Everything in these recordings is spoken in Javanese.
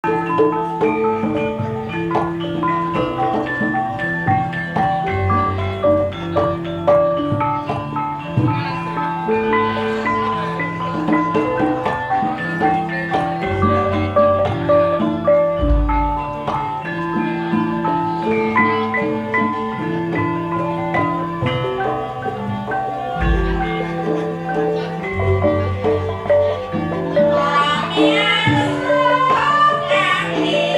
Ora miyasa kang.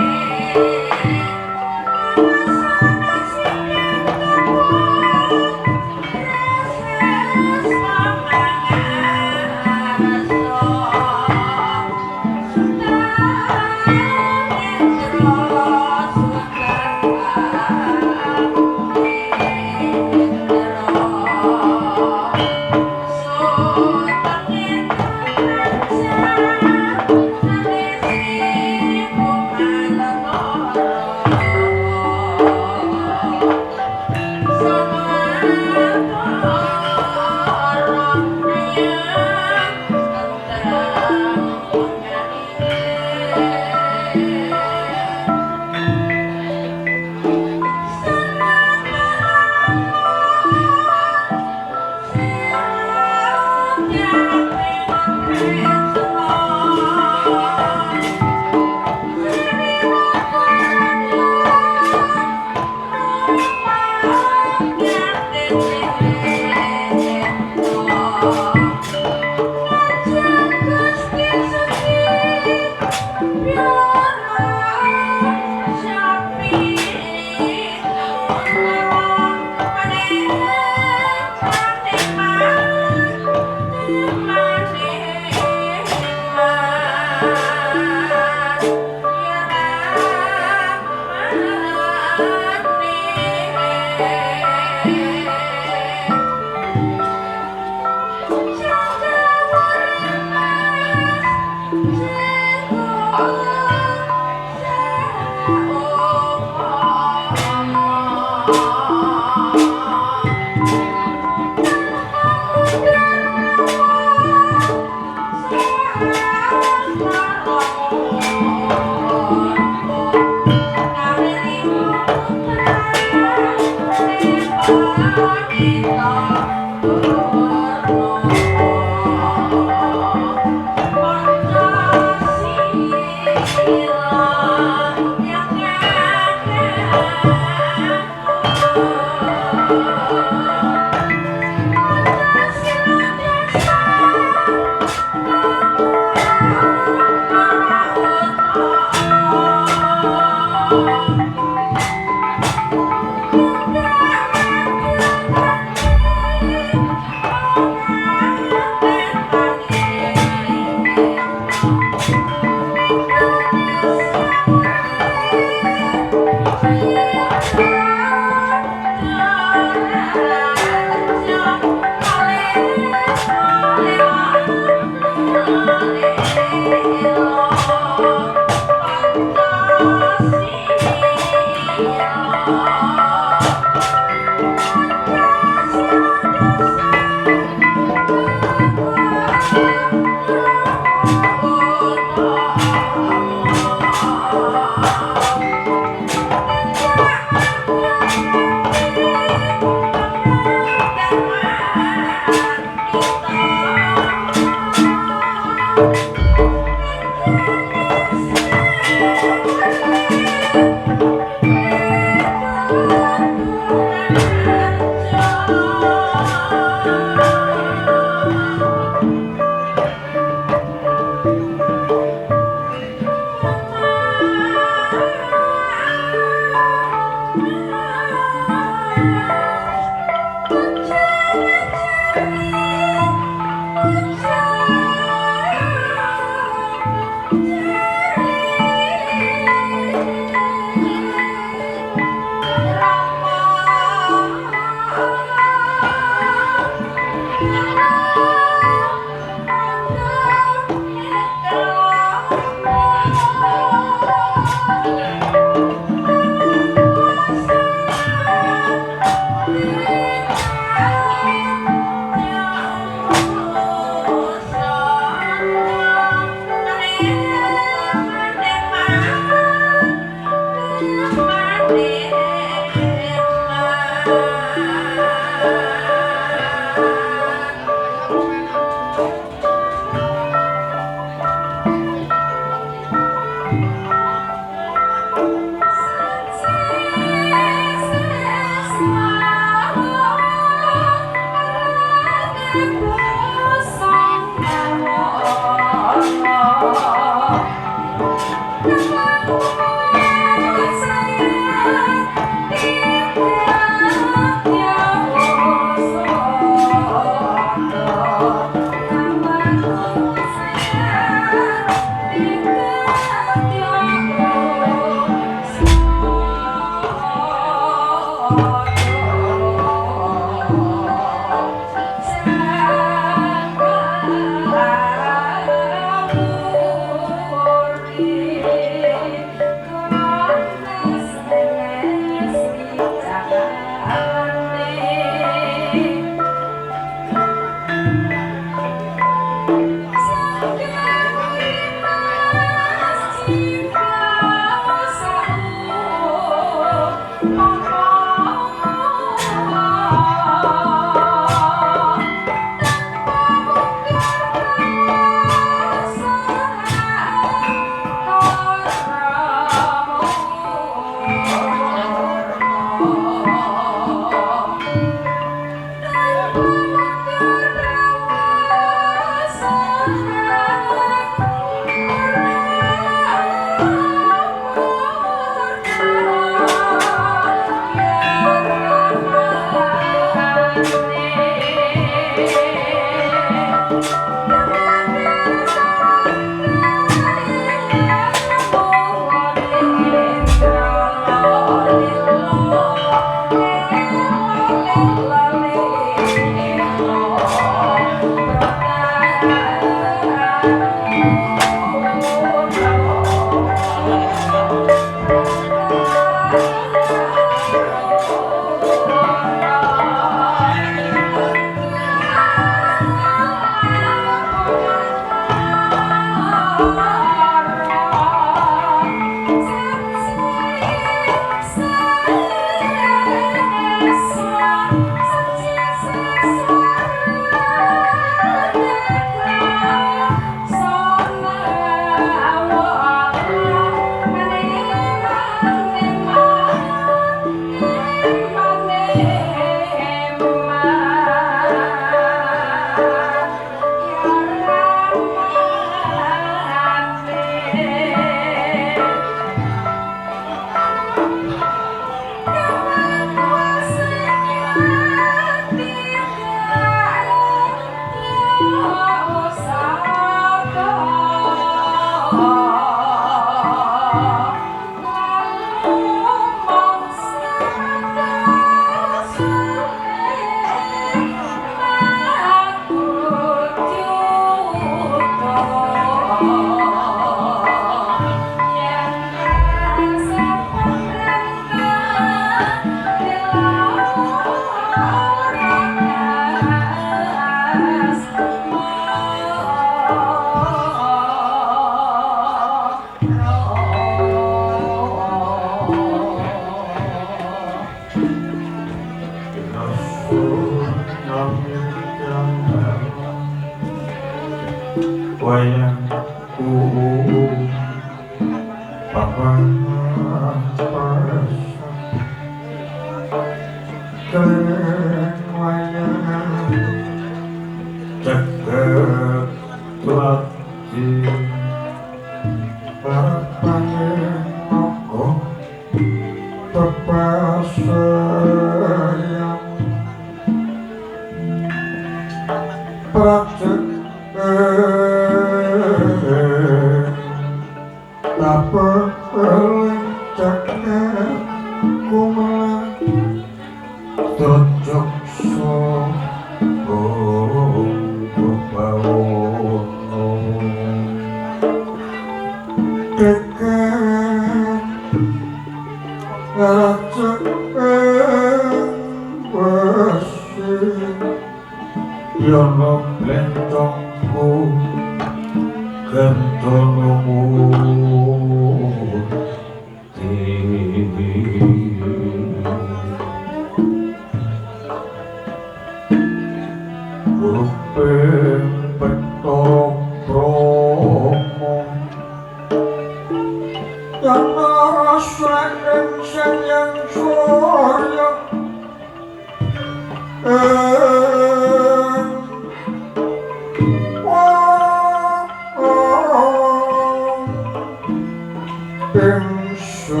Ingsun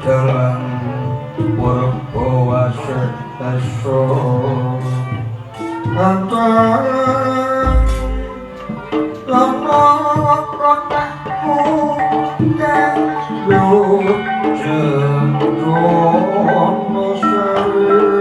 dalan purba wasesa anteng lama kotakku kang jendrono sari.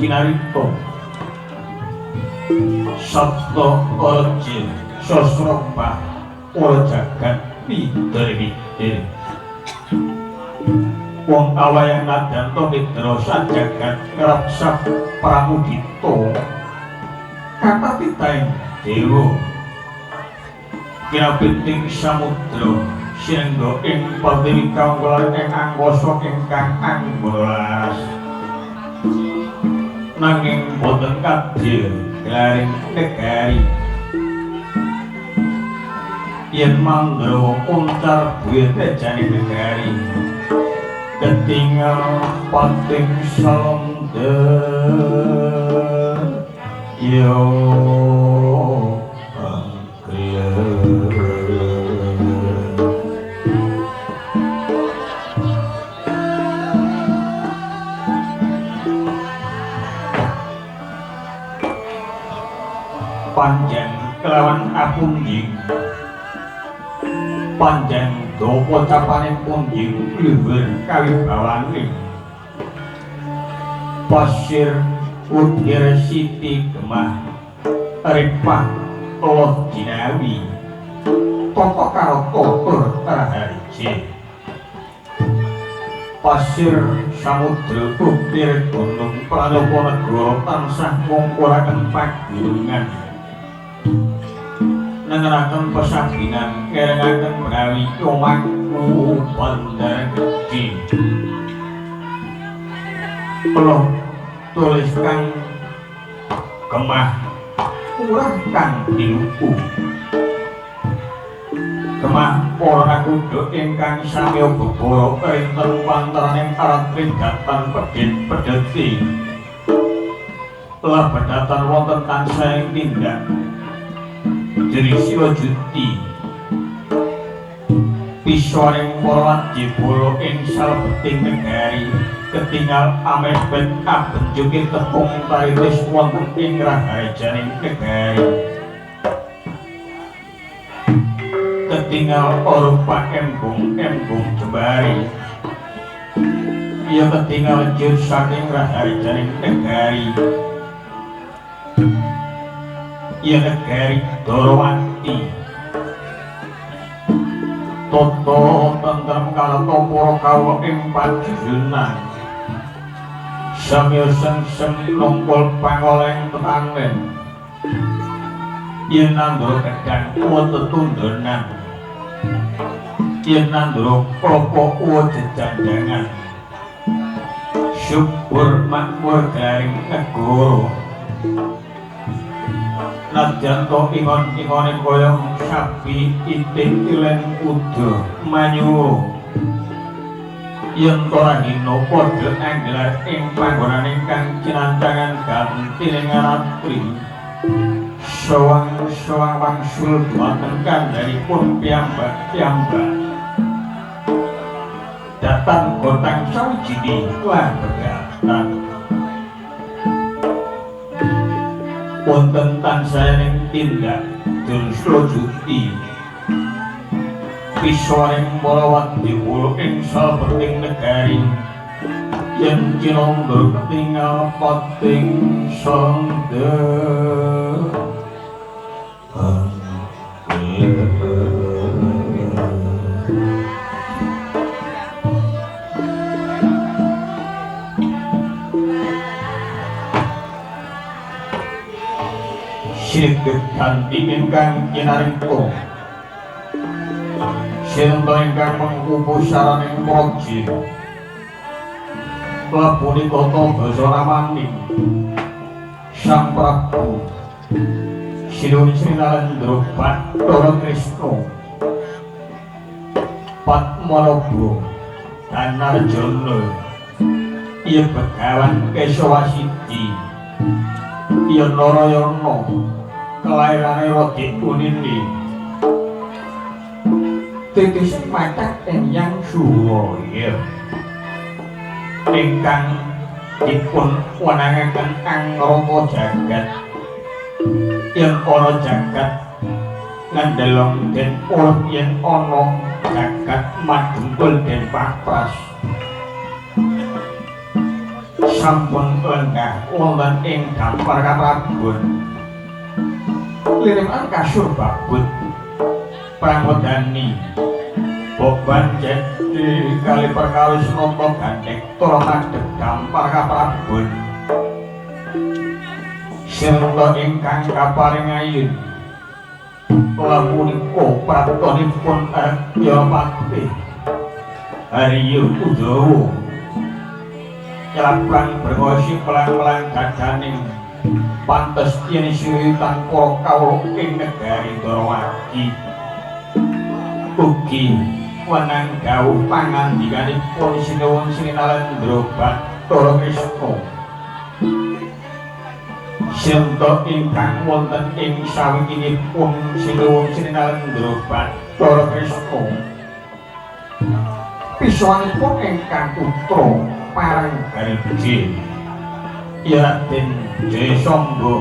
Kinarita Sabta Arja Sasrapah ora jagat midhe-midhe wong awayang nadanta mitra sajagat ngrapsap pramudita kata titaing dewa kinapiting samudra sinengga ing pertiwi kanggolan ing angkasa ingkang anggara laras nanging boten kadya gelaring negari yen mandra kuncar duwe tejane negari ketingal pating salenda yo panjang kelawan apunjing panjang dopo capane punjing luhur kawibawane pasir ukir siti gemah ripah loh jinawi tata karo tur raharja pasir samudra ukir gunung pranapa negara tansah ngungkuraken pagunungan nengeraken pesabinan ngerengaken menawi omahku bandar gedhe peloh tulis kang gemah kurang kang diluku Kemah para nakudha ingkang sami bebara rinten wantaraning aratri datan pedhit pedheti. Lebedatan wonten tansah ing tindak Diri Siwa Juti. Pisoring para wadya ing salebeting negari ketingal amebet kabenjuke tepung tariwis wonten ing raharjaning negari. Ketingal arupa embung-embung jembari. Ya ketingal jur saking raharjaning negari. Ya negari Darawati. Tata tentrem karta para kawula ing pajujunan. Samya sengsem nungkul pangoleng tetanen. Yen nandura gedang kuwa tetundonan. Yen nandura klapa kuwa jejanjangan. Syukur makmur garing negara. Nadyan to ingon-ingone kaya sapi itik ilen kuda manyura. Yen ora hina padha anggelar ing panggonan ingkang cinancangan gantining ratri. Sowang-sowang wangsul dhumateng kandhanipun piyambak-piyambak. Datan gotang sawijini lan pegatan. Wonten tansah ing tindak Dursla Juti. Pisoring para wadya ing salebeting negari. Yen cinandra ketingal pating sandha. Sirih ganti ingkang kinarengta. Sinta ingkang mengku saraning praja. Punika tata ramaning Sang Prabu Sinuwun Sri Narendra Bathara Kresna Padmanabha Danarjana iya Begawan Kesawasidi iya Narayana kelairane Radi Unini titis matak Eyang Suraya ingkang dipun wenangaken angrata jagat. Yen ana jagat ngandelong den urip, yen ana jagat madhengkul den papras. Sampun lenggah wonten ing dampar kaprabon. Liriman kasur babut prangwedani boban jedi kali perkawis nata gandhek tura madhep dampar kaprabon. Sinta ingkang kaparing ayun kala punika praptanipun Aryapati Harya Udawa nyelapang brengosi pelang-pelang dadaning pantes yen siritan para kawula ing negari Darawati. Ugi wenang dawuh pangandikanipun Sinuwun Sri Narendra Bathara Kresna. Sinta ingkang wonten ing sawiginipun Sinuwun Sri Narendra Bathara Kresna pisuwanipun ingkang putra parang Gariji ya Raden Jayasangga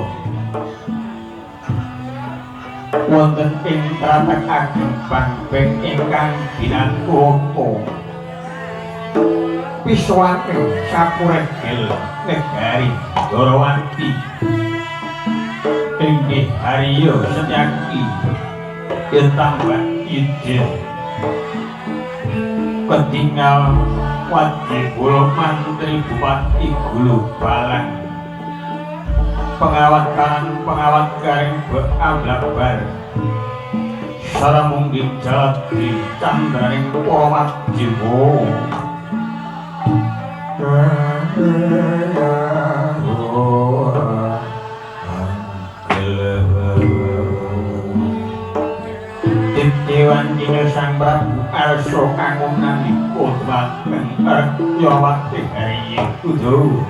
wonten ing tratag ageng Bangbeng ingkang binankurata pisuwake sapuregel negari Darawati inggih Harya Setyaki yen tambah ide ketingal wajibul mantri bupati gulu balang pengawat kanan pengawat garing beamblak bar saramunggih jaladi candraning para wajiwa. wancina Sang Prabu Arsa kanggo nandika dhumateng Rekyawati Hari Kudu.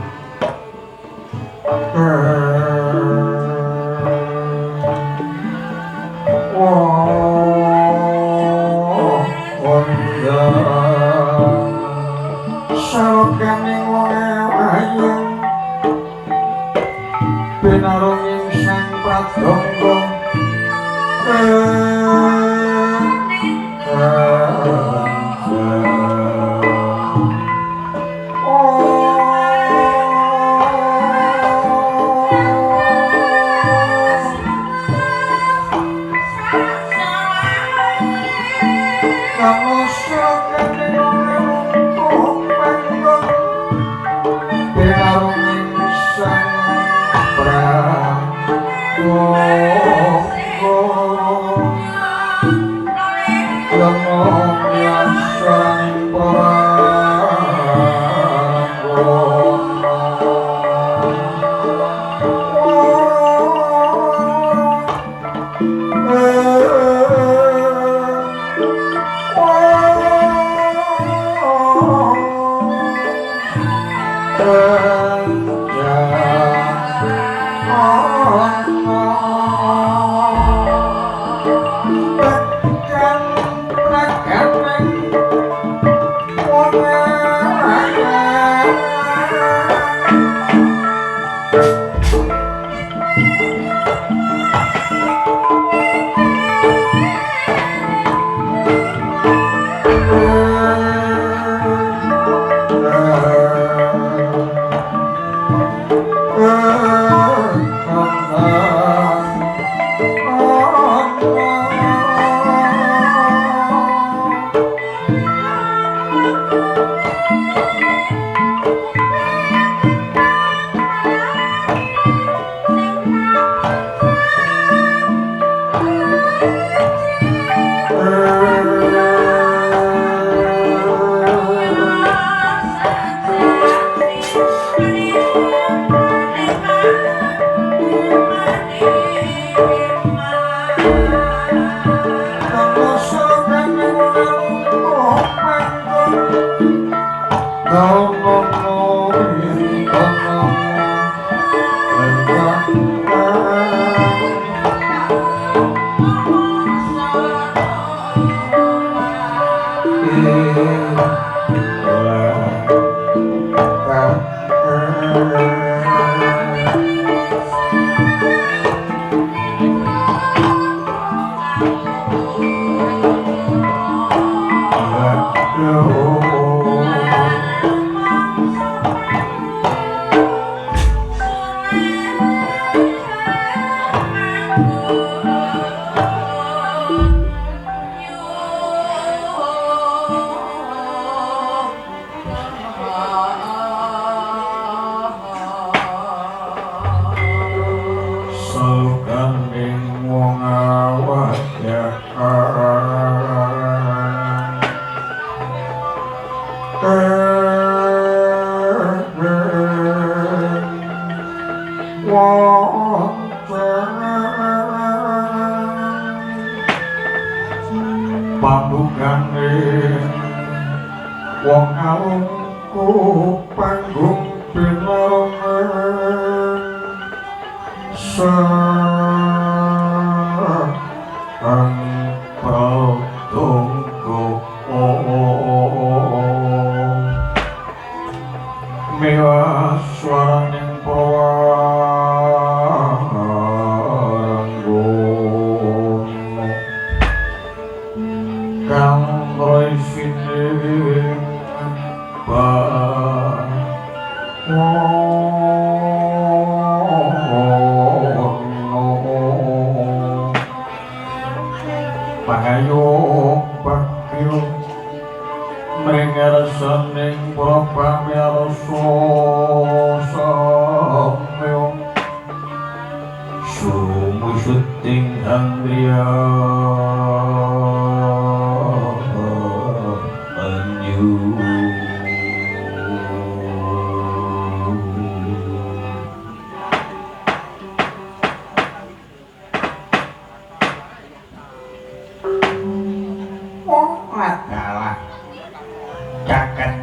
Salokaning wong awayung pinarunging Sang Pradangga.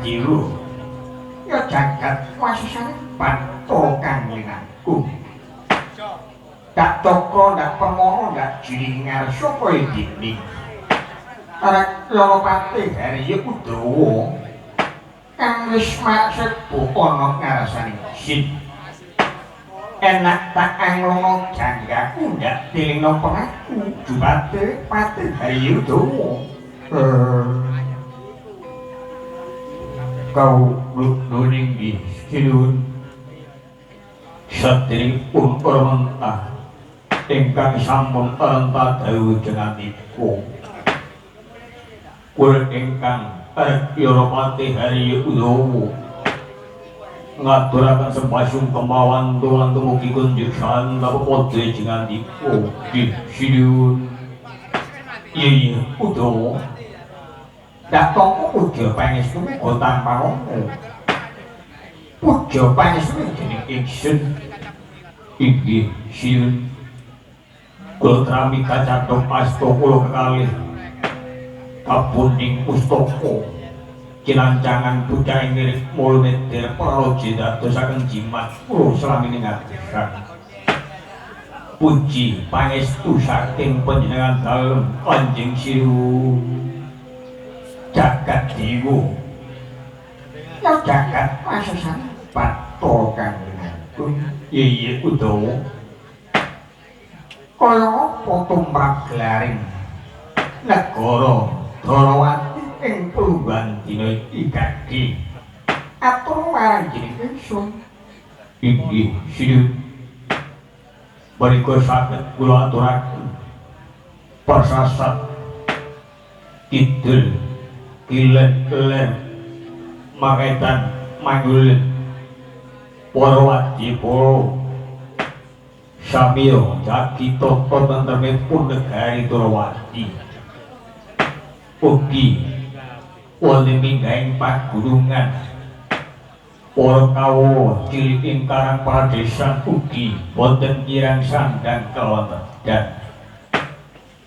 dewa. Ya jagat wasesane Bathara kang linangkung. Dak cakra, dak permana, dak jining ngarsa kaya dene. Rakyana Patih Harya Udawa kang wis maksebo ana ngarsaning sin. Enak tak anglono janggaku ndak dilingno pengaku jupate Patih Harya Udawa. Kau luning di sinuwun saderengipun para mentah ingkang sampun arenta dawuh jenganipun kula ingkang Rakyana Patih Harya Udawa ngaturaken sembah sungkemawan tuwan tumugi kunjuk santa pepadha jenganipun di sinuwun. Iya Udawa. Dak tongko puja pangestu uga tanpa romo. Puja pangestu jeneng ingsun. Inggih sinuwun. Kula trami kacathok asta kula kekalih kapundhing pustaka kinancangan bocah ing rikmul neder praja dadosaken jimat kula slamine ngadesan. Puji pangestu saking panjenengan dalem Kanjeng Sinuwun. Jagat dewa. Ya jagat wasesane Bathara kang linangkung. Iya Udawa. Kaya apa tumrap gelaring negara Darawati ing pelungguhan dina iki kadhi atur marang jeneng ingsun. Inggih sinuwun. Menika saged kula aturaken persasat kidul kilen ler maketan manggulun para wadipara samiya jagi tata tentremipun negari Darawati. Ugi wonten minggahing pagunungan para kawula cilik ing karang pradesan ugi wonten kirang sandang kawontenan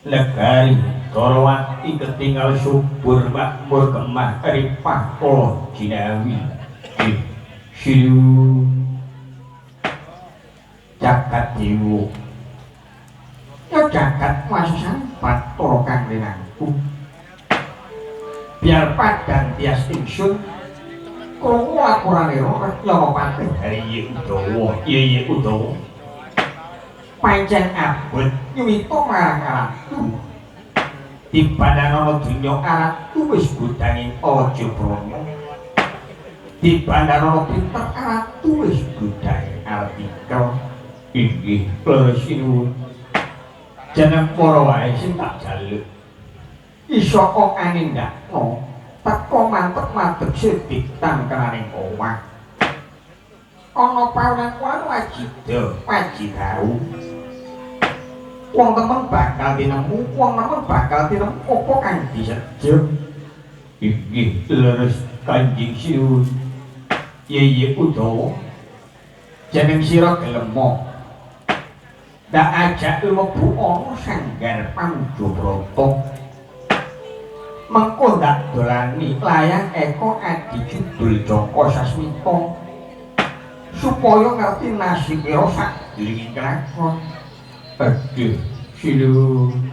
negari Darawati ketinggal subur makmur gemah ripah kala jinawi. Sinuwun. Jagat dewa. Ya jagat wasesane Bathara kang linangkung. Biar padang tias ingsun krungu laporane Rakyana Patih Harya Udawa. Iya Udawa. Pancen abot nyuwita marang ratu. Dibandanana donya aratu wis godanging aja brana. Dibandanana pinter aratu wis godanging artikel. Inggih leres sinuwun. Jeneng para wae sing tak jaluk. Iso kok anindakno teko mantep-mantep sidik tangkaraning omah. Ana paunan kuwi wajida, wajidaru. Wong temen bakal tinemu, wong nemen bakal tinemu apa kang disejo. Inggih leres Kanjeng Sinuwun. Iya Udawa. Jeneng sira gelem. Ndak ajak mlebu ana sanggar Panjabrata. Mengko ndak dolani layang Eko Adi Judul Joko Sasmita supaya ngerti nasibe sadurunge kelakon. Aduh, sinuwun.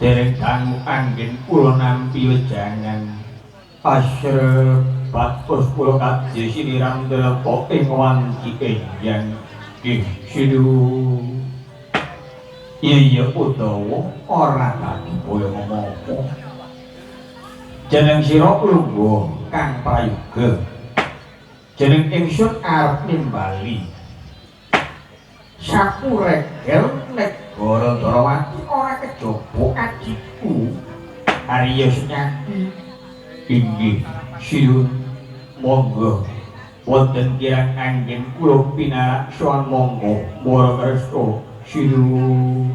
Dereng dangu anggen kula nampi wejangan. Asrep batos kula kadhe siniram delep ing wanci enjang. Nggih, sinuwun. Iya Udawa ora dadi boyo ngomong apa. Jeneng sira lungguh kang prayoga. Jeneng ingsun arep nimbali. Sapu regel negara Darawati ora kejaba adhiku Arya Senyaki. Inggih sinuwun. Monggo wonten kirang anggen kula pinarak sowan monggo mara kersa sinuwun.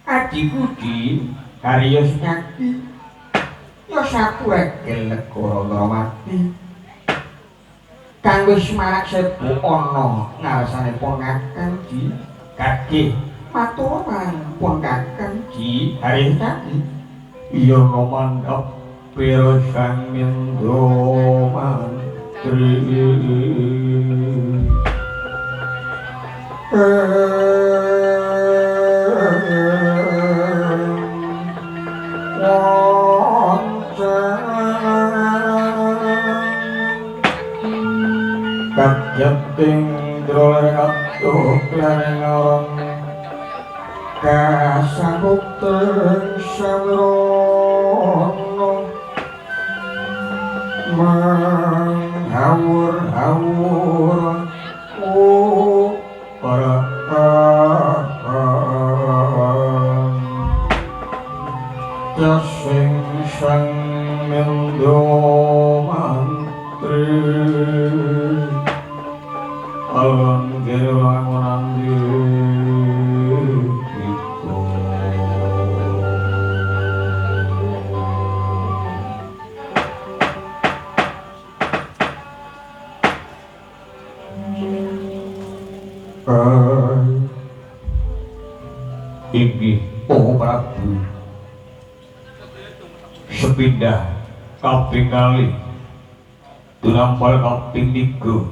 Adhiku di Arya Senyaki ya sapu regel negara Darawati kang wis marak sebo ana ngarsane pun kakang di kagih matur marang pun kakang di Arya Senyaki. Iya mandhap Pira Sang Mindra Mantri kajating drolengato klerengaron kasangupten sawrono menghawur-hawur para jasing Sang Mindra Mantri alon gerangon inggih oh Prabu sepindah kaping kalih tunampal kaping tiga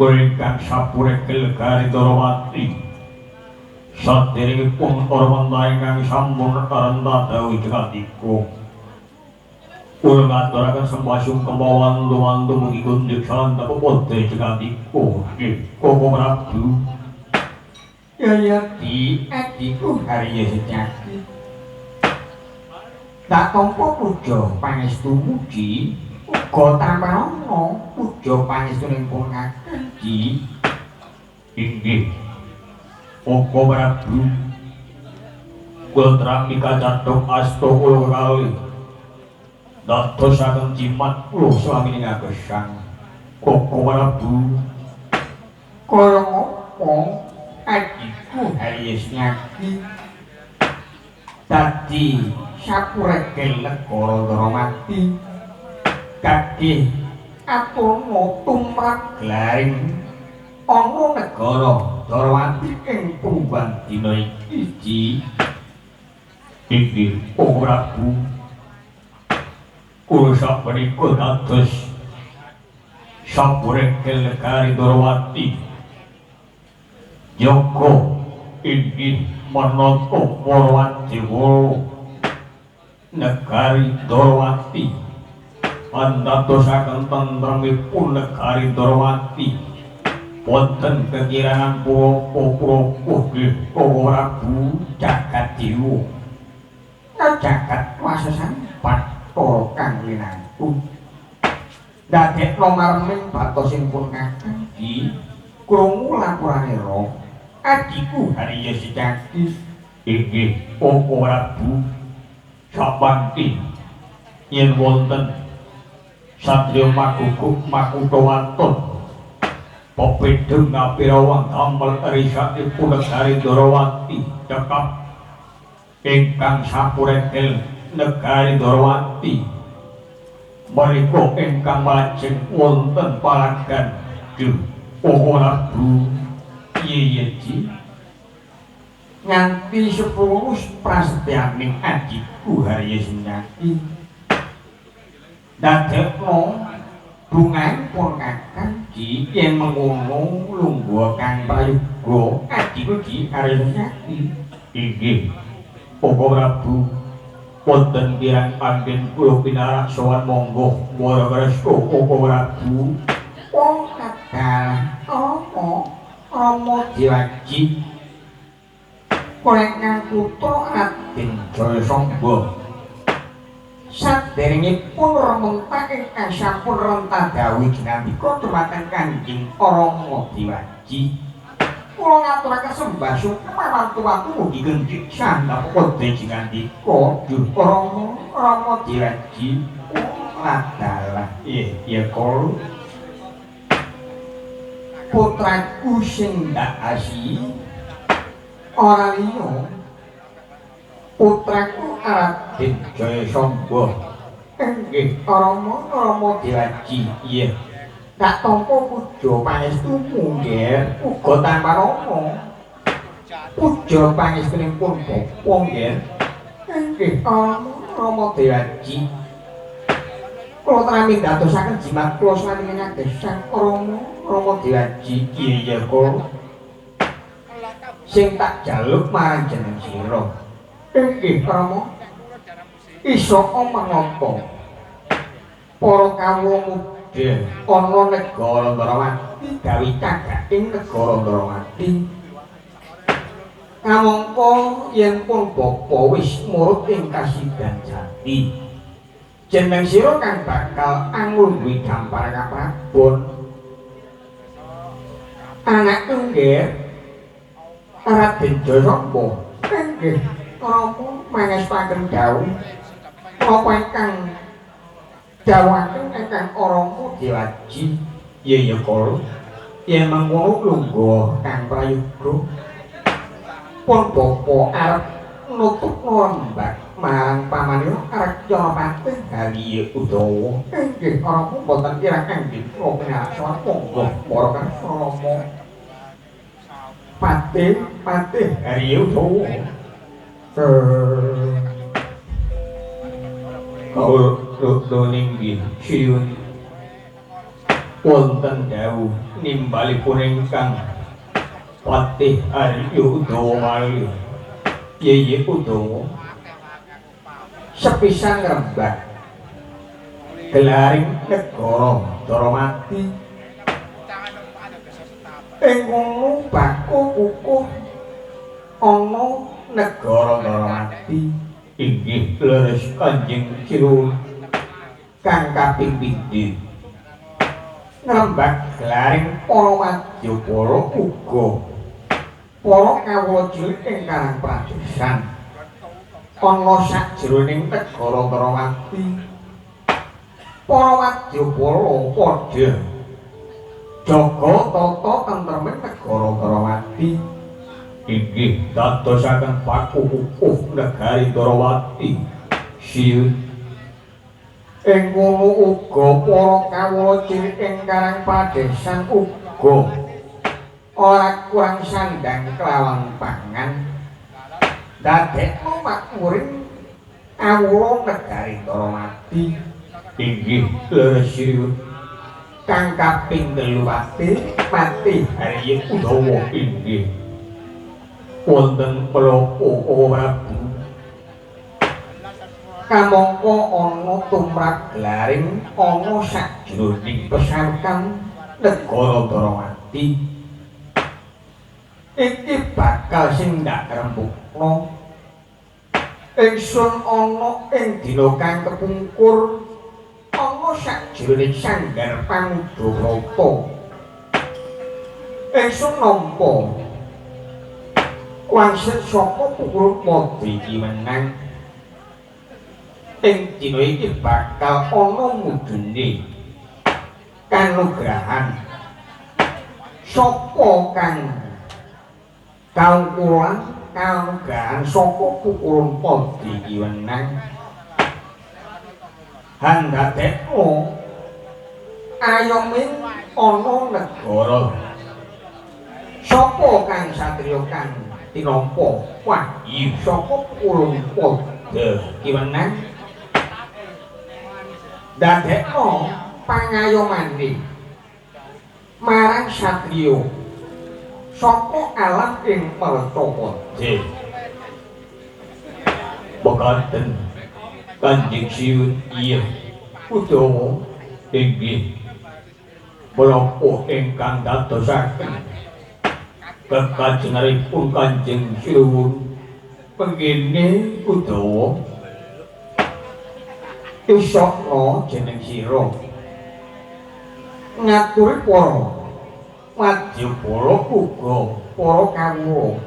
kula ingkang sapuregel negari Darawati saderengipun para mentah ingkang sampun renta dawuh jekatika kula ngaturaken sembah sungkem wantu mugi kunjuk salam tepapada jekatika nggih Koko Prabu. Ya di adiku Harya Sejati tak tampa puja pangestu mugi uga tampanana puja pangestunipun kakang Ji. Inggih Koko Prabu kula terang mikacathuk asta kula kekalih dadosaken jimat kula swamine ngagesang Koko Prabu. Kaya ngapa adiku Harya Sejati dadi sapuregel negara Darawati kagih aturna tumrap glaring ana negara Darawati ing punggan dina iki. Inggih Koko Prabu kula sapunika dados sapuregel negari Darawati Joko inggih manata para wadewa negari Darawati andadosaken tentremipun negari Darawati wonten kekirangan purapa-purapa nggih Koko Prabu jagat dewa jagat wasesan bathara kang linangkung ndadekna marming batosipun kakang Ji krungu lapurane ra adiku Harya Sejati. Inggih Koko Prabu sapanti yen wonten satriya maguguk makutha waton pepedheng ngapirawang damel risakipun negari Darawati cekap ingkang sapuregel negari Darawati menika ingkang lajeng wonten palagan duh Koko Prabu. Iya Ji nganti 10 prasetyaning adiku Harya Sejati ndadekna bungahipun kakang Ji yen mengono lungguh kang prayoga adiku Ji Harya Sejati. Inggih Koko Prabu wonten kirang panggen kula pinarak sowan monggo para resto Koko Prabu. Oh kadalah apa Rama Dewaji kula putra Raden Jayasangga saderengipun rementah ingkang sampun rentah dawuh ginandika dumateng Kanjeng Rama Dewaji kula ngaturaken sembah sungkem wantu-wantu mugi genjik sandhap padha ginandika duh Rama Rama Dewaji ladalah iya kala putraku sing ndak asi ora liya putraku Raden Jayasangga. Inggih Rama Rama Dewaji. Iya tak tampa puja pangestumu nggih uga tampanana puja pangestunipun bapa nggih. Inggih Rama Rama Dewaji. Kula trami ndadosaken jimat kula sami nyadesan Rama Rama Dewaji. Iya iya kula. Sing tak jaluk marang jeneng sira. Inggih Rama. Iso menapa para kawula mudha ana negara Ndrawati gawe cagak ing negara Ndrawati. Kamangka yen pun bapa wis murut ing kasidan jati, jeneng sira kang bakal anglungguhi gampar kaprabon. Anak nggih Raden Jayasangka. Inggih Rama mangestuaken dawuh menapa ingkang dawuhaken ingkang Rama Dewaji. Iya iya kala yen mengkono lungguh kang prayoga. Pun bapa arep nutupno rembag marang pamanira Arya Patih Harya Udawa. Inggih Rama boten kirang anggen kula pinarsa monggo para kersa Rama. Patih Patih Harya Udawa. Kawula ninggih siun wonten dawuh nimbalipun ingkang Patih Harya Udawa malih. Yeye Udawa sepisan ngrembak gelaring negara Ndrawati. Ing kono baku kukuh ana negara Ndrawati. Inggih leres Kanjeng Sinuwun kang kaping pindho ngrembak gelaring para wadyabala uga para kawula cilik ing Karang Pradesan ana sajroning negara Ndrawati. Para wadyabala padha jaga tata tentreming negara Ndrawati. Inggih dadosaken baku kukuh negari Ndrawati. Siun ing kono uga para kawula cilik ing Karang Pradesan uga ora kurang sandang kelawan pangan, dadekno makmuring kawula negari Ndrawati. Inggih leres siun kang kaping telu Patih Patih Harya Udawa. Inggih wonten pelopo Prabu. Kamangka ana tumrap gelaring ana sajroning pesarekan negara Ndrawati. Iki bakal sing ndak rembugna. Ingsun ana ing dina kang kepungkur ana sajroning sanggar Pangudabrata. Ingsun nampa wangsit saka pukul padha iki menang. Ing dina iki bakal ana mudune kanugrahan sapa kang kaungkulan kanugrahan saka pukulun padha iki wenang. Handadekno ayoming ana negara sapa kang satriya kang tinampa wahyu saka pukulun padha iki wenang. Dadekno pangayomane marang satriya saka alam ing Mertapada. Mekaten Kanjeng Sinuwun. Iya Udawa. Inggih menapa ingkang dadosaken kekajenganipun Kanjeng Sinuwun pengene Udawa? Isokna jeneng sira ngaturi para wadyabala uga para kawula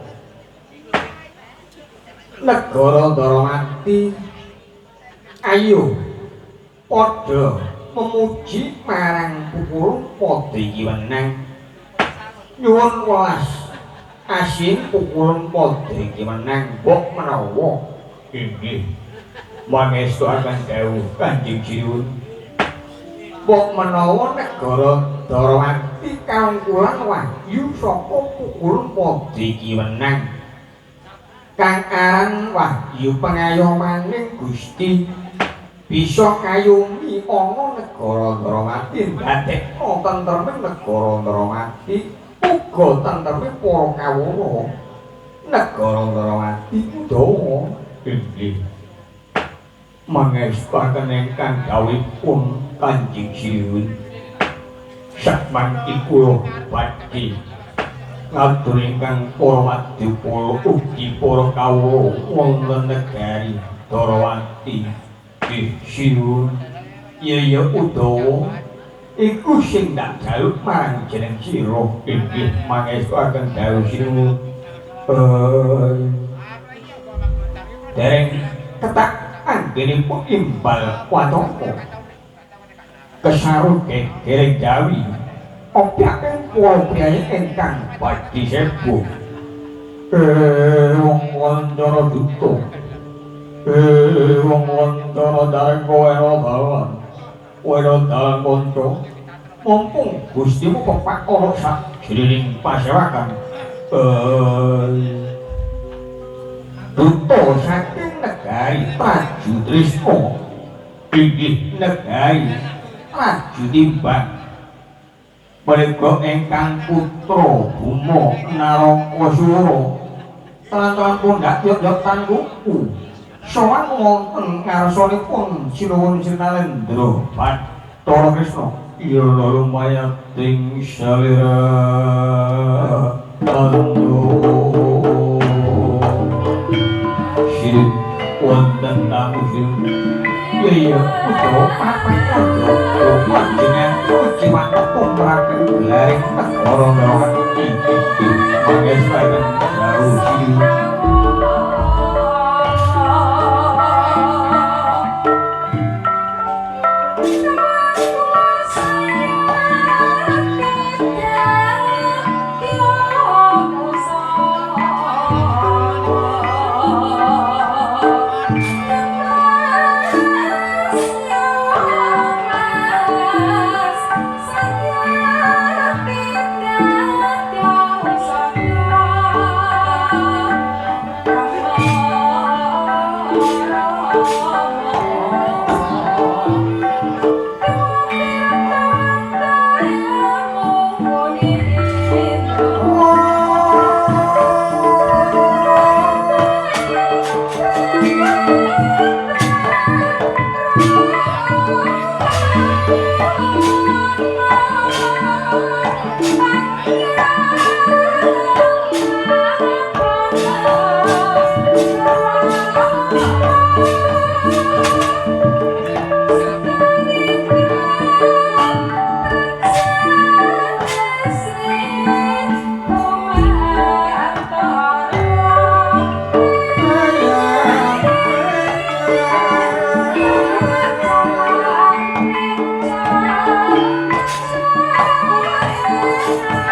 negara Ndrawati. Ayo padha memuji marang pupurung padha iki wenang. Nyuwun welas asih pukulun padha iki wenang mbok menawa. Inggih mangestuaken dawuh Kanjeng Sinuwun. Mbok menawa negara Ndrawati kaungkulan wahyu saka pukulun padha iki wenang. Kang aran wahyu pengayomaning Gusti bisa kayumi ana negara Ndrawati ndadekno tentreme negara Ndrawati uga tentreme para kawula negara Ndrawati Udawa. Inggih mangestuaken ingkang dawuhipun Kanjeng Sinuwun. Sakmangke kula badhe ngatur ingkang para wadyabala ugi para kawula wonten negari Ndrawati. Nggih Sinuwun. Iya ya Udawa, iku sing tak jaluk marang jeneng sira. Inggih mangestuaken dawuh Sinuwun. Dereng ketak anggenipun imbal wataka kesaru gegereng Jawi opyaken para priyayi ingkang badhe sepuh. Wong wancana duta, wong wancana dareng wena dalan, wena dalan kanca. Mumpung Gustimu pepak ana sajroning pasewakan. Duta saking negari Trajutrisna, inggih negari Trajutimbang. Menika ingkang putra Buma Narakasura telan-telan pundhak yot-yotan kuku sowan wonten ngarsanipun Sinuwun Sri Narendra Bathara Kresna. Ya lumayating salira tandu sinuwun wonten tamu sinuwun. Iya Udawa papan panjenengan puji wataka mraken gelaring negara Ndrawati. Mangestuaken dawuh Sinuwun. Thank you.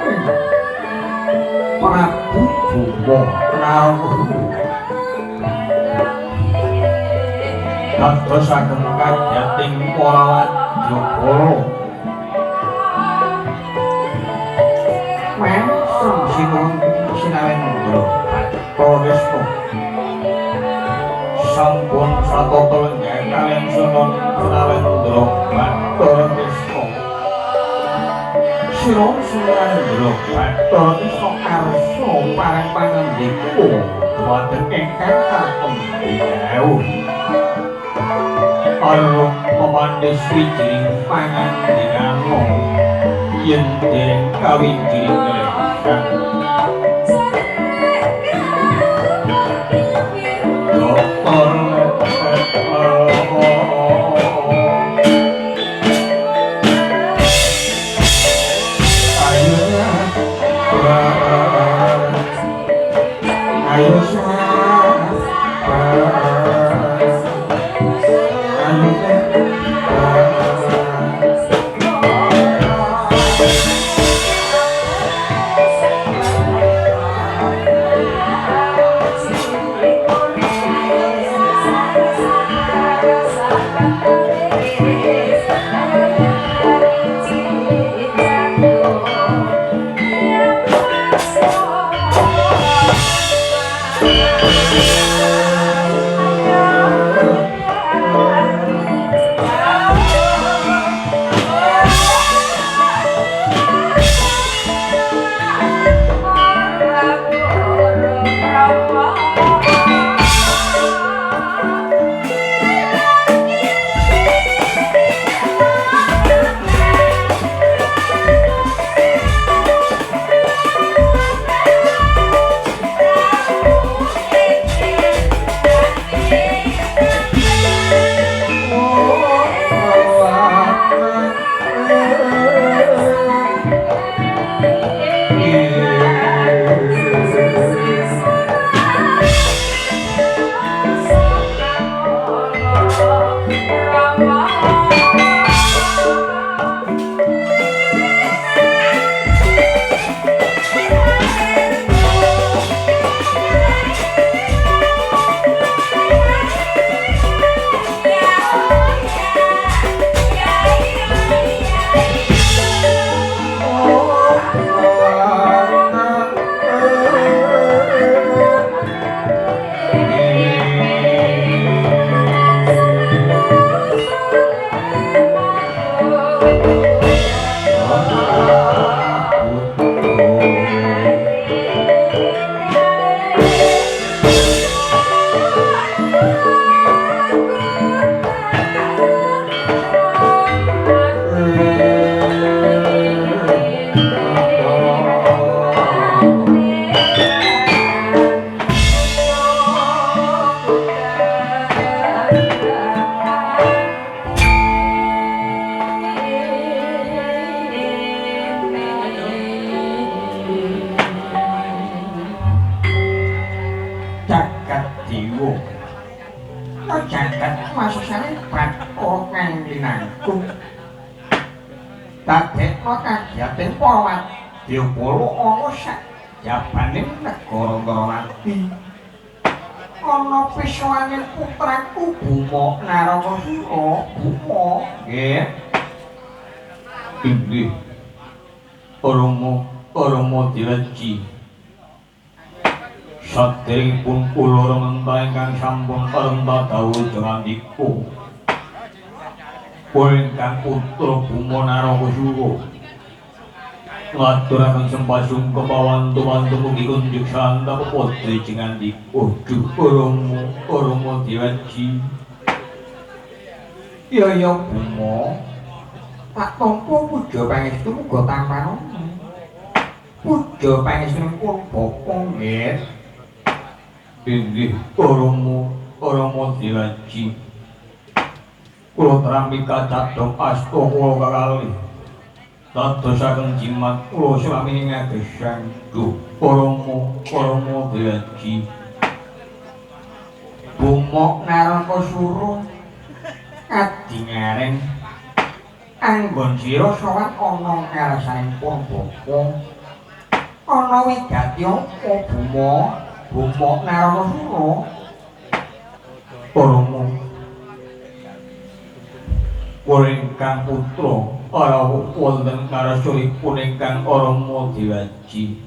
putrane Prabu Buma Naraka. Dados ageng kajating para wadyabala. Mesem sinuwun sinawendra Bathara Wisnu. Sampun satata lenggah kaliyan Sunan Sinawendra Bathara Wisnu. Sinuwun Sinawendra Bathara Wisnu arsa pareng pangandika dhumateng ingkang katempi dawuh. Arep pemandhe swijining pangandikana yen dereng kawijining lesan. Doktor ayo saderengipun kula rementa ingkang sampun karenta dawuh jengandika kula ingkang putra Buma Narakasura ngaturaken sembah sungkem pawantu-wantu mugi kunjuk santa pepadha jengandika duh Rama Dewaji. Ya ya Buma, tak tampa puja pangestu muga tampan. Puja pangestu pun bapa nggih. Inggih Rama Dewaji. Kula terampi kacadhong asta kula kekalih. Dadosaken jimat kula sami ngagesang duh Rama Dewaji. Buma Narakasura adingareng anggon sira sowan ana ngarsaning pun bapa. Ana wigati apa Buma? Buma Narakasura. Rama kula ingkang putra rawuh wonten karasulipun ingkang Rama Dewaji.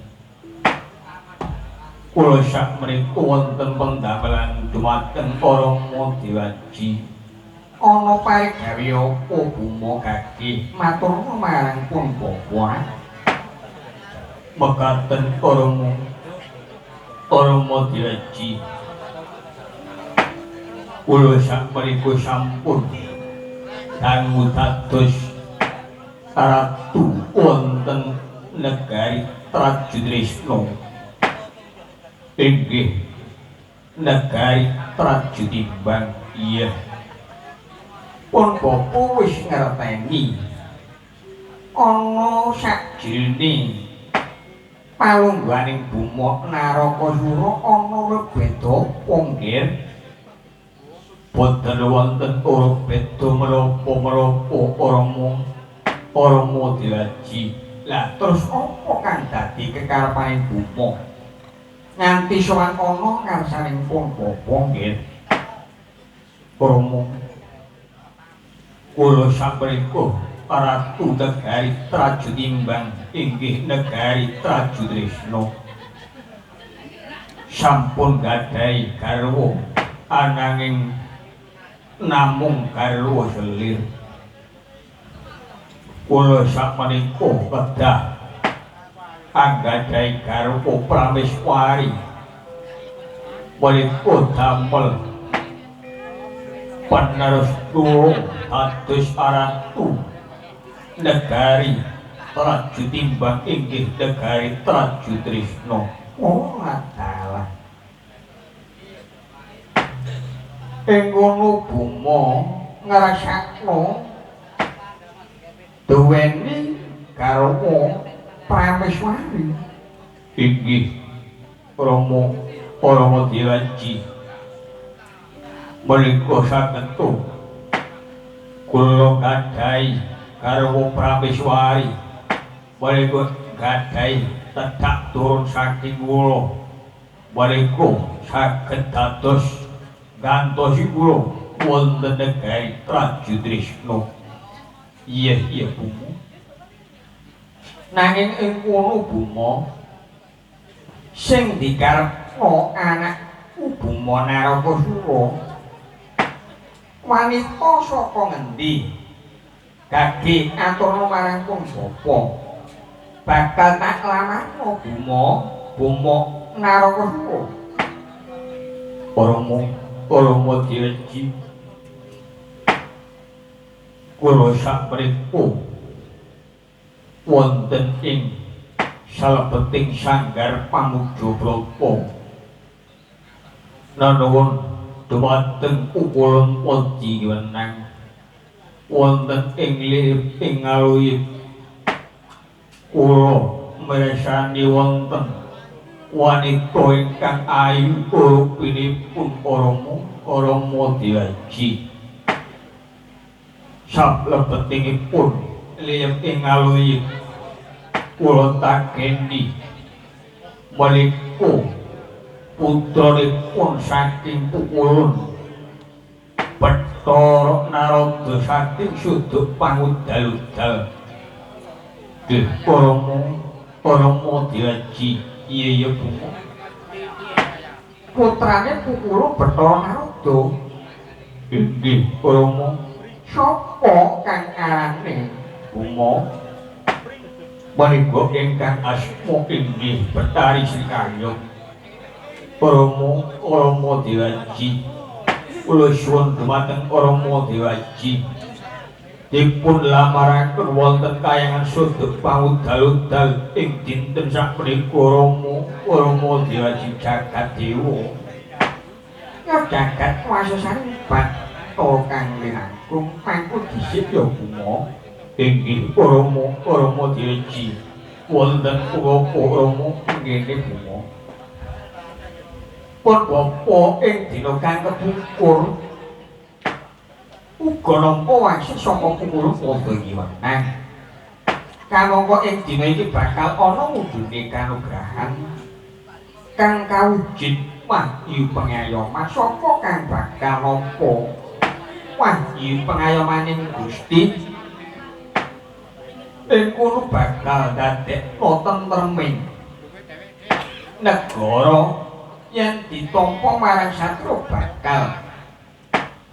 Kula sakmenika wonten pendamelan dumateng Rama Dewaji. Ana parigawe apa Buma Gagih matur marang pun bapa? Mekaten Rama Rama Dewaji. Kula sakmenika sampun dangu dados ratu wonten negari Trajutrisna. Inggih negari Trajutimbang. Iya. Pun bapa wis ngerteni ana sakjroning palungguhaning Buma Narakasura ana rebeda apa nggih? Boten wonten ora beda menapa-menapa Rama Rama Dewaji. Lah terus apa kang dadi kekarepane Buma nganti sowan ana ngarsaning pun bapa nggih? Rama kula sakmenika ratu negari Trajutimbang inggih negari Trajutrisna sampun gadhahi garwa ananging namung garwa selir. Kula sakmenika kedah anggadhahi garwa prameswari menika damel penerus kula dados ratu negari Trajutimbang inggih negari Trajutrisna. Oh dalah. Ing ngono Buma ngrasakno duweni garwa prameswari. Inggih Rama Rama Dewaji. Menika saketu kula gadhahi garwa prameswari menika gadhahi tedhak turun saking kula menika saged dados gantosi kula wonten negari Trajutrisna. Iya iya Buma. Nanging ing kono Buma sing dikarepno anakku Buma Narakasura wanita saka ngendi? Gagih aturna marang pun bapa bakal tak lamarno Buma Buma Narakasura. Rama Rama Dewaji kula sakmenika wonten ing salebeting sanggar pamuja brata nanuwun dumateng ukulun wedi wenang wonten ing liping aluyi kula mirsani wonten wanita ingkang ayu rupinipun Rama Rama Dewaji. Sablebetingipun liping aluyi kula takeni menika putranipun saking pukulun Bathara Narada saking suduk pangudal-udal. Nggih Rama Rama Dewaji. Iya iya Buma. Putrane Pukulun Bathara Narada. Inggih Rama. Sapa kang arane Buma? Menika ingkang asma inggih Bathari Srikaya. Rama Rama Dewaji. Kula suwun dumateng Rama Dewaji dipun lamaraken wonten kayangan suduk pangudal-udal ing dinten sakmenika Rama Rama Dewaji jagat dewa. Ya jagat wasesane Bathara kang linangkung mangku dhisik ya Buma. Inggih Rama Rama Dewaji wonten punapa Rama ngene Buma. Pun bapa ing dina kang kepungkur uga nampa wangsit saka Pukulun padha nyiwenang. Kamangka ing dina iki bakal ana wujudne kanugrahan kang kawujud wahyu pengayoman saka kang bakal nampa wahyu pengayomaning Gusti. Ing kono bakal dadekna tentreming negara yen ditampa marang satriya bakal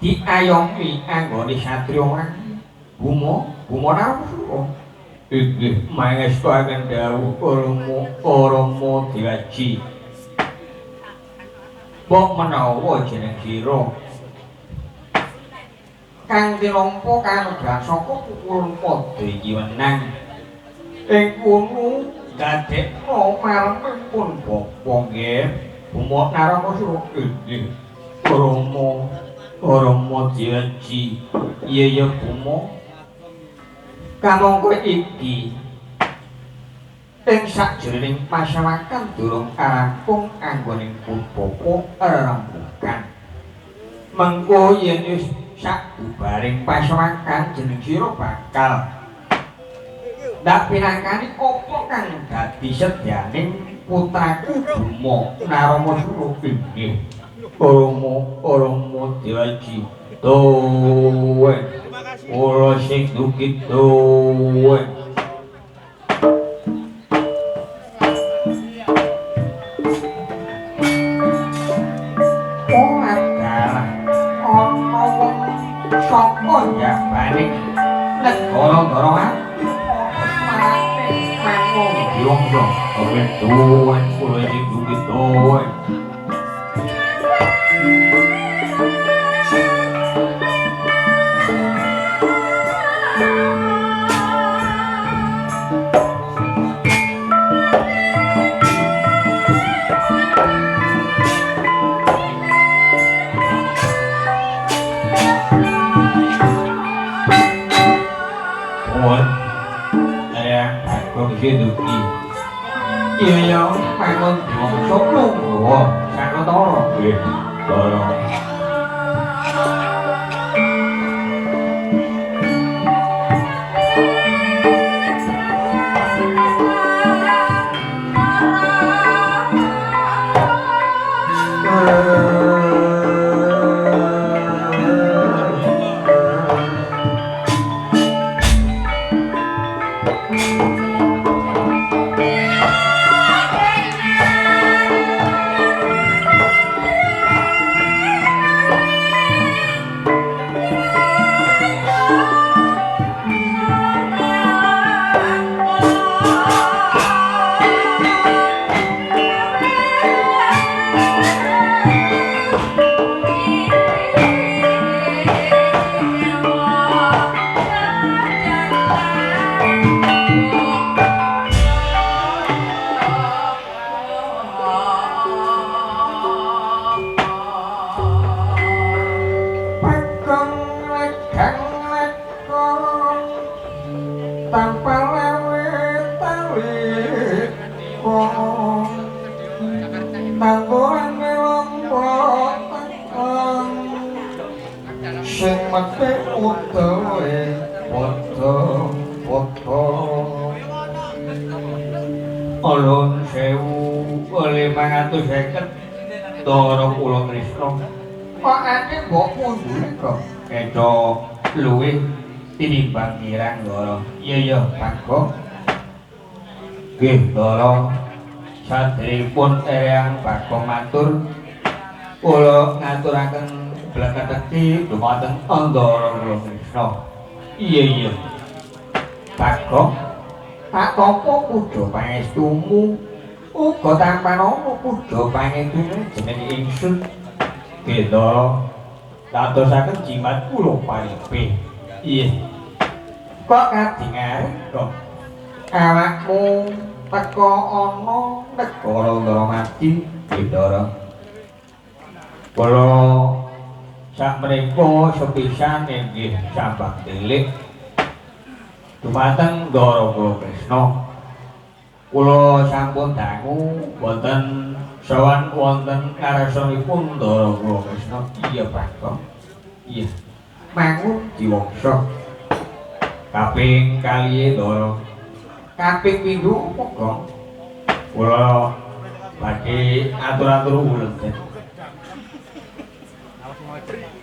diayomi anggone satriya marang Buma Buma Narasura. Inggih mangestu akan dawuh Rama Dewaji. Mbok menawa jeneng sira kang tinampa kanugrahan saka pukul padha iki wenang ing kono dadekna marmipun bapa nggih Buma Narasura. Inggih Rama Rama Dewaji. Iya ya Buma, kamangka iki ing sajroning pasawakan durung karampung anggone bapa rembugan. Mengko yen wis sabubaring pasawakan jeneng sira bakal ndak pinangkani apa kang dadi sedyaning putraku Buma Narasura. Inggih Rama Rama Dewaji. Tuwen kula sing duki tuwen. Ora dalah ana wong saka njabane negara-negara marane manung diwongso. Tuwen kula sing duki tuwen. Duki iya ya mangun diwangsa lungguh sanatara nggih Ndara. Alun 1550 Ndara kula Krisna. Kok ate mbok mundure kok keca luwih tinimbang kirang Ndara. Iya ya Bagong. Nggih Ndara, saderengipun Eyang Bagong matur kula ngaturaken blekatekti dumateng Ndara kula Krisna. Iya iya Bagong, tak tampa puja pangestumu uga tanpa nama puja pangestune jeneng ingsun. Nggih Ndara, dadosaken jimat kula paripe. Iya. Kok kadingar kok awakmu teka ana negara Ndaramati? Nggih Ndara. Kula sakmenika sepisan inggih sambang tilik dumateng Ndara kula Krisna. Kula sampun dangu wonten sowan wonten ngarsanipun Ndara kula Krisna. Iya Bagong. Iya. Mangun diwangsa. Kaping kalihe Ndara. Kaping pindho apa, Gong? Kula badhe atur-atur ulun, Den.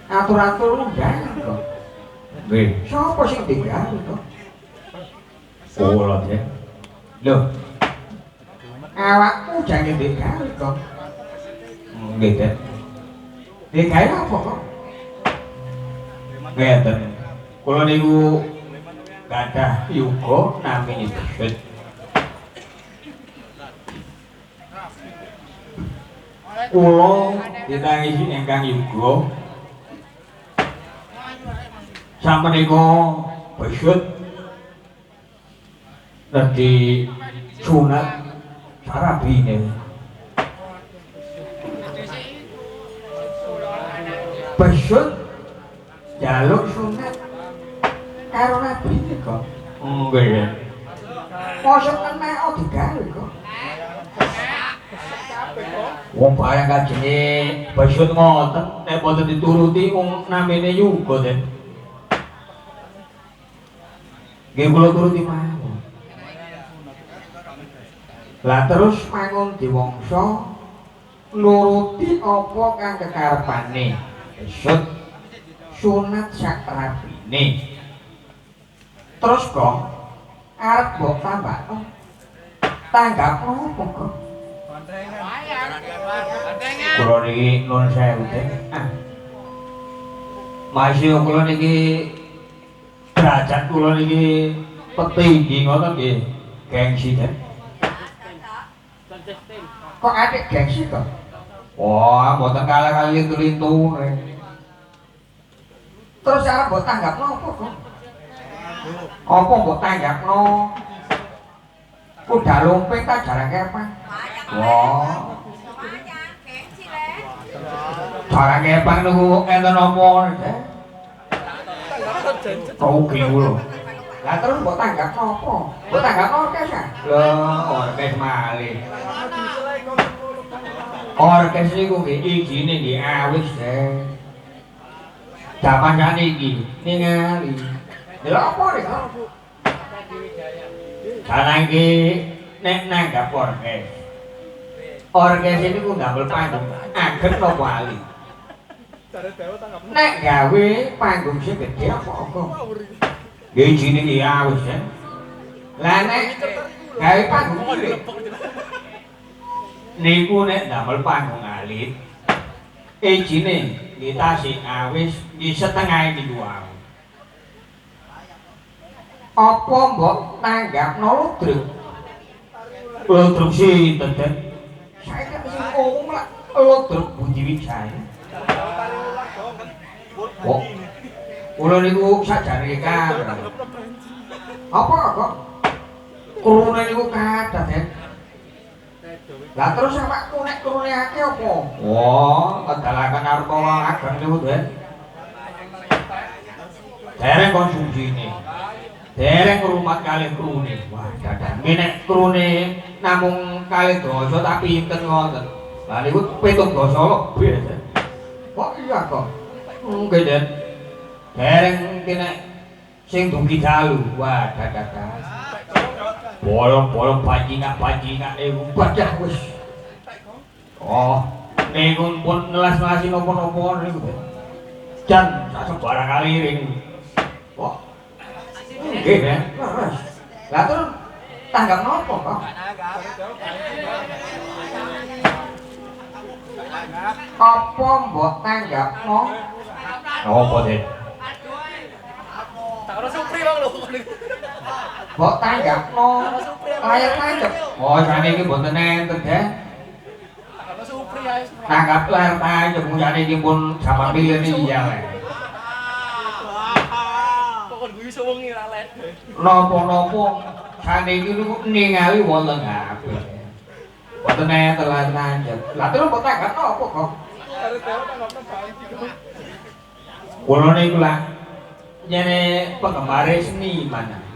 Atur-atur undangan, Gong. Nggih. Sapa sing digawe, Gong? Kula, Den. Lho. Awakku jange digawe, Gong. Nggih, Den. Digawe apa, Gong? Ngeten. Kula niku gadah yuga namine Besut. Kula ditangisi ingkang yuga. Samenika Besut nedhi sunat sarabine. Besut jaluk sunat karo nabine kok. Nggih. Mosok kena digawe kok. Wong barang kajenge Besut ngoten nek boten dituruti wong namine yuga, Den. Nggih kula turuti mawon. Lah terus mangun diwangsa nuruti apa kang kekarepane Besut sunat sak rabine. Terus kok arep mbok tambakno. Tanggap nopo kok? Kula niki nuwun sewu, Den. Masih kula niki derajat kula niki petinggi ngoten nggih, gengsi, Den. Kok atik gengsi kok? Wah, mboten kalah kali lintu-lintune. Terus arep mbok tanggap nopo kok? Apa mbok tanggapno? Kuda lumping ta jarang kepang. Wah. Jarang kepang niku enten apa, Den? Rugi kula. Lah terus mbok tanggapno apa? Mbok tanggapno orkes ah? Lho, orkes malih. Orkes niku nggih ijine nggih awis, Den. Jaman saniki ningali. Lha apa rek? Saiki iki nek nanggap orkes. Orkes niku ndamel panggung ageng napa ali? Nek gawe panggung sing gedhe apa apa? Nggih ijine nggih awis, Den. Lah nek gawe panggung cilik niku nek ndamel panggung alit ijine nggih tasih awis nggih setengahe niku wae. Apa mbok tanggapno ludruk? Ludruk sinten, Den? Saiki sing umum lak ludruk Budi Wijaya. Kok kula niku sajane kathah. Apa kok? Krune niku kathah, Den. Lah terus awakku nek krune akeh apa? Wah, ngedalaken arta ageng niku, Den. Dereng konsumsine. Dereng ngrumat kalih krune. Wah, dadah. Nggih nek krune namung kalih dasa tak pinten ngoten. Lah niku 7 dasa lebih, Den. Kok iya kok? Nggih, Den. Dereng ki nek sing dugi dalu. Wah, dadah. Bolong-bolong bajingak-bajingak niku badah wis. Oh, niku pun nelas-nelasi napa-napa niku, Den. Jan sak sembarang kali niku. Kok nggih, Den. Lah terus tanggap napa, Pak? Apa mbok tanggapno? Napa, Den? Mbok tanggapno layar tancep. Oh, saniki mboten enten, Den. Tanggap layar tancep wong saniki pun jaman milenial. Napa-napa saniki niku ningali wonten HP. Mboten enten layar tancep. Lah terus mbok tanggapno apa kok? Kula niku lah nyene penggemare seniman.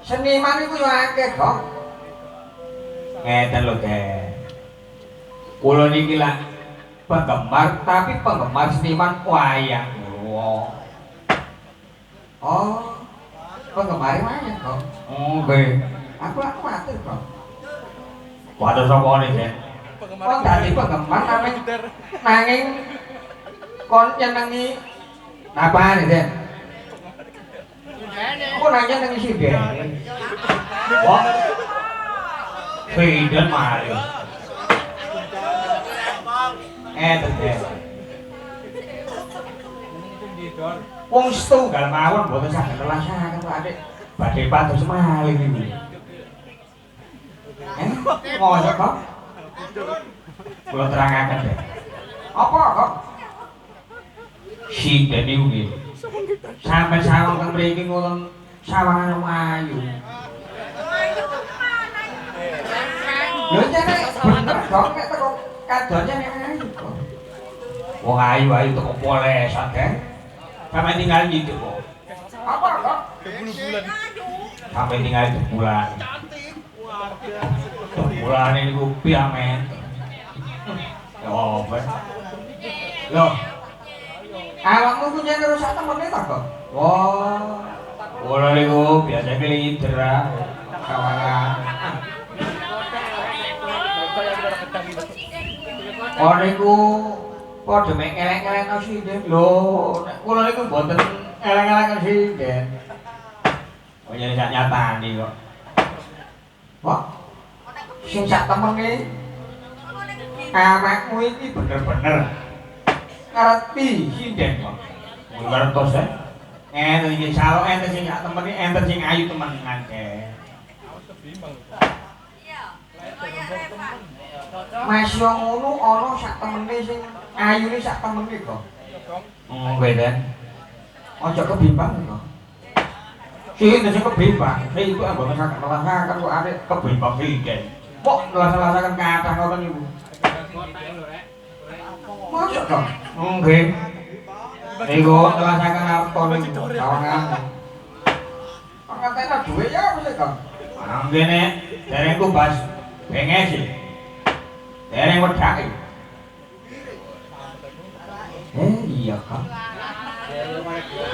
Seniman iku yo akeh kok. Ngeten lho, Den. Kula niki lah penggemar tapi penggemar seniman wayang. Oh. Penggemar wayang kok. Nggih. Aku lak kuwatir kok. Kuwatir sapa ne, Den? Kon dadi penggemar nanging kon nyenengi napane, Den? Aku nanya nang sinden. Wah. Sinden mari. Den. Wong setunggal mawon mboten saged nelasaken Pak Adik. Badhe pados malih niku. Mosok kok? Kula terangaken, Den. Apa kok? Sinden niku nggih. Sampai sawang teng mriki ngoten sawangan ayu. Lho jane bener kok nek teko kadone nek ayu kok. Wong ayu-ayu teko polesan, Den. Sampai tinggal nyiduk kok. Apa kok? Sampai tinggal debulan. Debulane niku piamen. Ya apa? Loh. Awakmu ku nyene rusak temene ta kok? Wah. Kula niku biasane lider sawangan. Oh niku padha mek ngelek-ngelekno sinden. Lho, nek kula niku mboten elek-eleken sinden. Oh yen sak nyatane kok. Wah. Sing sak temene awakmu iki bener-bener ngerti sinden kok. Ngertos e. Enten iki salok enten sing sak temene enten sing ayu temenan, Den. Mas yo ngono ana sak temene sing ayune sak temene kok. Nggih, Den. Aja kebimbang kok. Sing sing kebimbang, sing iku mboten saged nelasaken kok arek kebimbang sinden. Kok nelas-nelasaken kathah ngoten niku. Mosok kok. Nggih. Niku nelasaken arta niku sawangan. Pangatene dhuwit ya wis kok. Nggih nek dereng kubas benges sih. Dereng wedhake. Iya kok.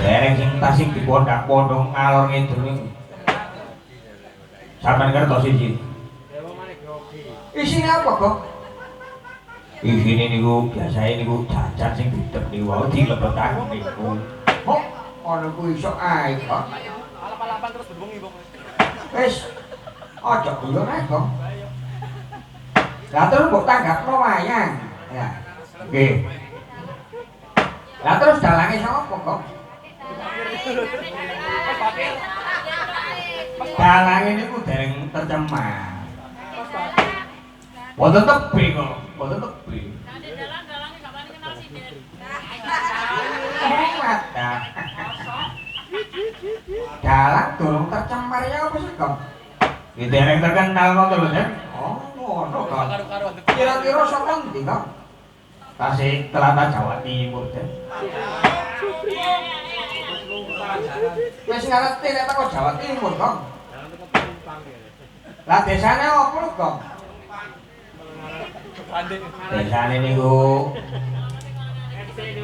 Dereng sing tasih dipondhak-pondhong ngalor ngidul niku. Sampeyan ngertos siji. Isine apa kok? Isine niku biasae niku jajan sing didep niku wau dilebetaken niku. Kok ana ku iso ae kok. Alap-alapan terus bengi pokoke. Wis aja guyon ae kok. Lah terus mbok tanggapno wayang. Ya. Nggih. Lah terus dalange sapa kok? Dalange niku dereng tercemar. Mboten tebih kok, mboten tebih. Dalang-dalange gak wani kenal sinden. Dalang durung tercemar ya apa sih kok? Nggih dereng terkenal kok lho, Den. Oh, ngono kok. Kira-kira saka endi kok? Tasih telatah Jawa Timur, Den. Wis ngerti nek teko Jawa Timur kok. Lah desane apa lho kok? Desane niku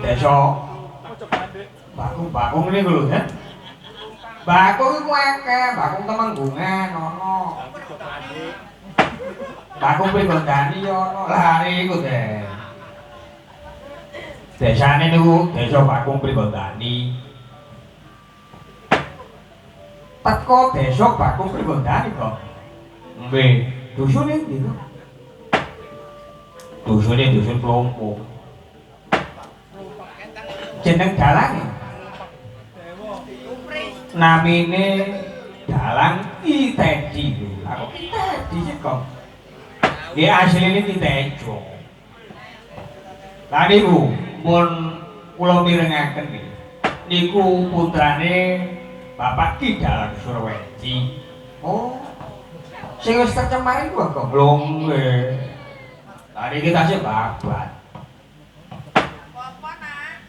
desa Bakung-bakung niku lho, Den. Bakung iku akeh, bakung Temenggungan ono. Bakung Pringgondani ono. Lah niku, Den. Desane niku desa Bakung Pringgondani. Teko desa Bakung Pringgondani kok. Nggih. Dusune ndi kok? Dusune dusun Plompo. Jeneng dalange? Namine Dalang Ki Teddy. Lah kok Ki Teddy sih kok? Nggih asline Ki Tejo. Lah niku pun kula mirengaken nggih. Niku putrane Bapak Ki Dalang Surwedi. Oh. Sing wis tercemar iku kok. Lho nggih. Lah niki tasih babat.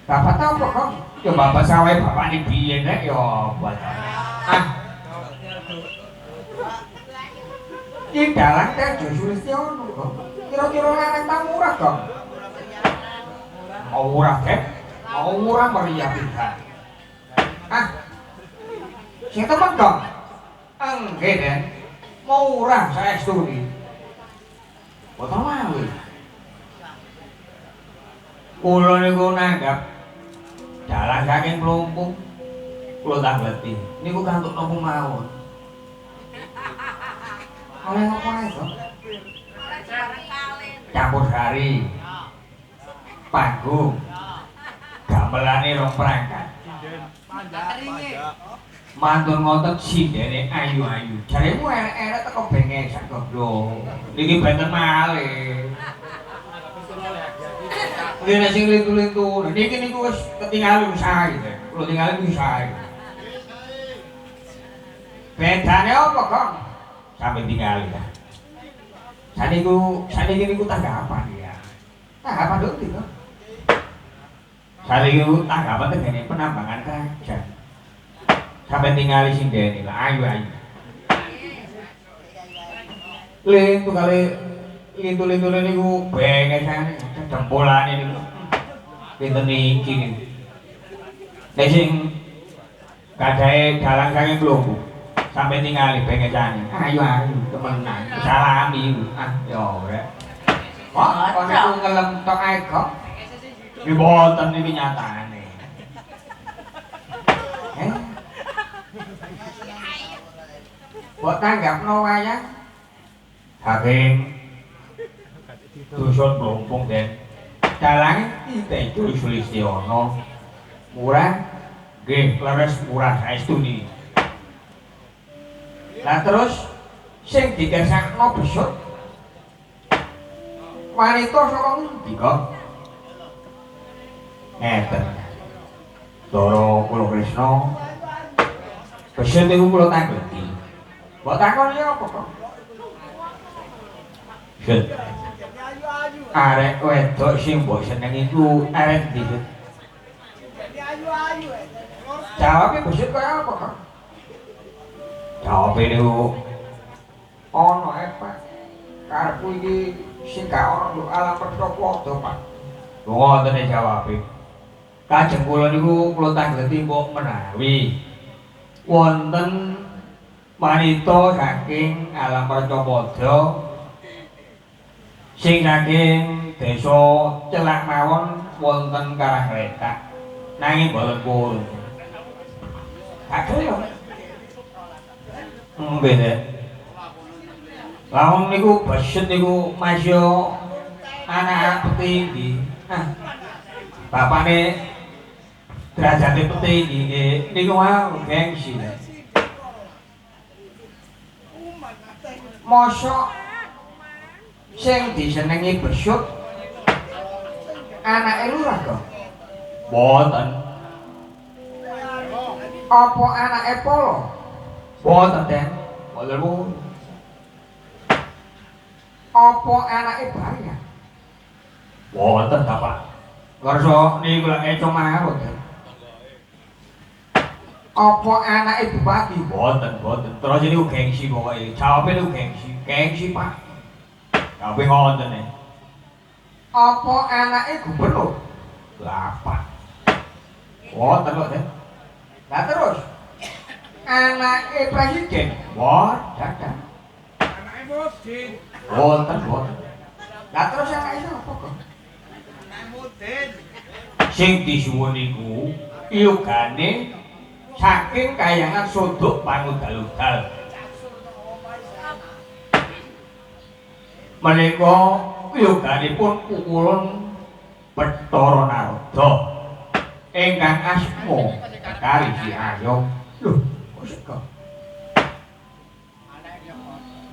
Babat apa kok? Ya babat sawahe bapakne biyen nek ya apa. Ah. Ki Dalang Tejo Sulistiono kok. Kira-kira lanang ta murah kok? Murah, Dek. Murah meriah pisan. Ah. Sing temen dong. Nggih, Den. Murah saestu niki. Boten mawi. Kula niku nanggap dalang saking Plumpung. Kula tangleti. Niku kantuk napa mawon? Oleh apa ae, to? Campur sari. Panggung. Gamelane rong perangkat. Mantun ngoten sindene ayu-ayu. Jaremu elek-elek teko bengesak goblok. Niki benten malih. Nggih nek sing lintu-lintu. Niki niku wis ketingal wis sae. Kula tingali wis sae. Bedane apa, Kong? Sampe tingali ya. Saniku saniki niku tanggapan ya. Tanggapan nduk ndi, Kong? Saniku tanggapan tengene penambangan kerajaan. Sampe tingali sindene lah ayu-ayu. Lintu kali lintu-lintune niku bengesane jempolane niku. Pinten iki niku. Nek sing gadahe dalang saking Plumpung sampe tingali bengesane. Ayu-ayu temenan salami. Ah ya ora. Kok kon niku ngelem tok ae kok. Iki boten iki nyatane. Mbok tanggapno wayang saking dusun Plumpung, Den. Dalange Ki Tejo Sulistiono. Murah nggih, leres murah saestu niki. Lah terus sing dikersakno besut wanita saka ngendi kok? Ngeten. Dara kula Kresna. Besut niku kula tangleti. Mbok takoni apa kok? Besut. Arek wedok sing mbok seneng iku arek ndi, Sut? Jawabe besut kaya apa kok? Jawabe niku ana ae, Pak. Karepku iki sing gak ana nduk alam percopada, Pak. Lho ngoten jawabe. Kajeng kula niku kula tangleti mbok menawi wonten wanita saking alam percopada sing saking desa celak mawon wonten Karangletak nanging boten purun. Gak gelem. Nggih, Dek. Lah wong niku beset niku masya anak petinggi. Ah. Bapane derajate petinggi nggih niku wau gengsi. Mosok sing disenengi besut anake lurah kok? Mboten. Apa anake polo? Mboten, Den. Mboten pun. Apa anake bayang? Mboten ta, Pak. Kersa niku lak eco mawon, Den. Apa anake bupati? Mboten, mboten. Terus niku gengsi pokoke. Jawabe niku gengsi. Gengsi, Pak. Jawabe ngoten e. Apa anake gubernur? Lah, Pak. Mboten kok, Den. Lah terus anake presiden? Mboten. Anake Mudin. Mboten, mboten. Lah terus anake sapa kok? Anake Mudin. Sing disuwun niku yogane saking kayangan sodok pangudal-udal. Menika yoganipun pukulun Bathara Narada ingkang asma Bathari Si Ayo. Lho, kok sego?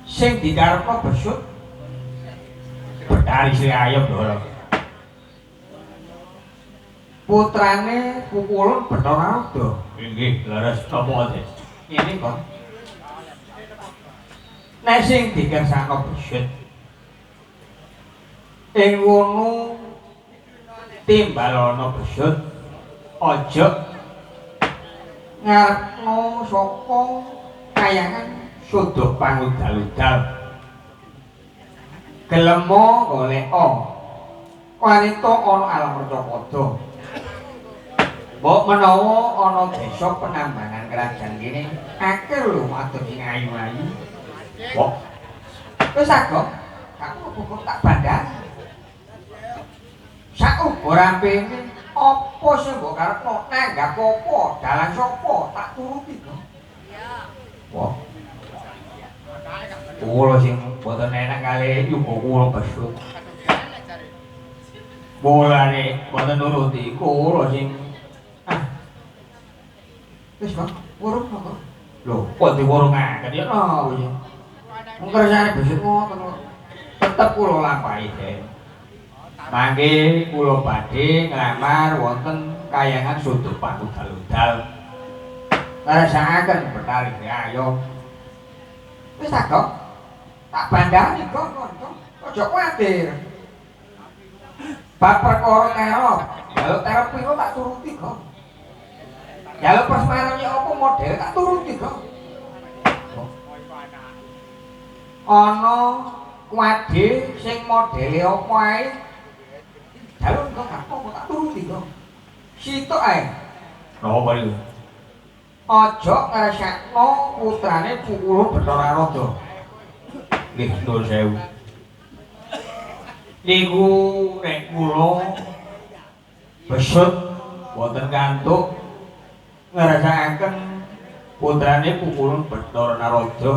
Sing dikarepno besut Bathari Si Ayo, Ndara. Putrane pukulun Bathara Narada. Inggih, leres napa Den? Ngene kok. Nek sing dikersakno besut ing ngono timbalana besut aja ngarepno saka kayangan sodok pangudal-udal. Gelemo goleka wanita ana alam percapada. Mbok menawa ana desa penambangan kerajaan kene akeh lho wadon sing ayu-ayu. Kok Wis agok, aku kok tak bandani. Sak uga rampene apa sing mbok karepno nanggap apa, dalan sapa tak turuti kok. Iya. Wah. Kula sing mboten enak kali yuga kula besut. Mulane mboten nuruti kula sing ah. Wis kok, wurung kok. Lho, kok diwurungaken ya napa ya? Wong kersane besut ngoten kok. Tetep kula lampahi, Den. Mangke kula badhe nglamar wonten kayangan Suduk Pangudal-udal. Ngrasakaken Betari ayo. Wis ta, Gok? Tak bandani kok kanca. Aja kuwatir. Bab perkara terop, njaluk terop piro tak turuti kok. Njaluk persmarane apa model tak turuti kok. Ana kuade sing modele apa ae. Njaluk kok gak apa-apa tak turuti kok. Sitok ae. Napa niku? Aja ngrasakno putrane Pukul Bathara Narada. Nggih, nuwun sewu. Niku nek kula besut boten kantuk ngrasakaken putrane Pukul Bathara Narada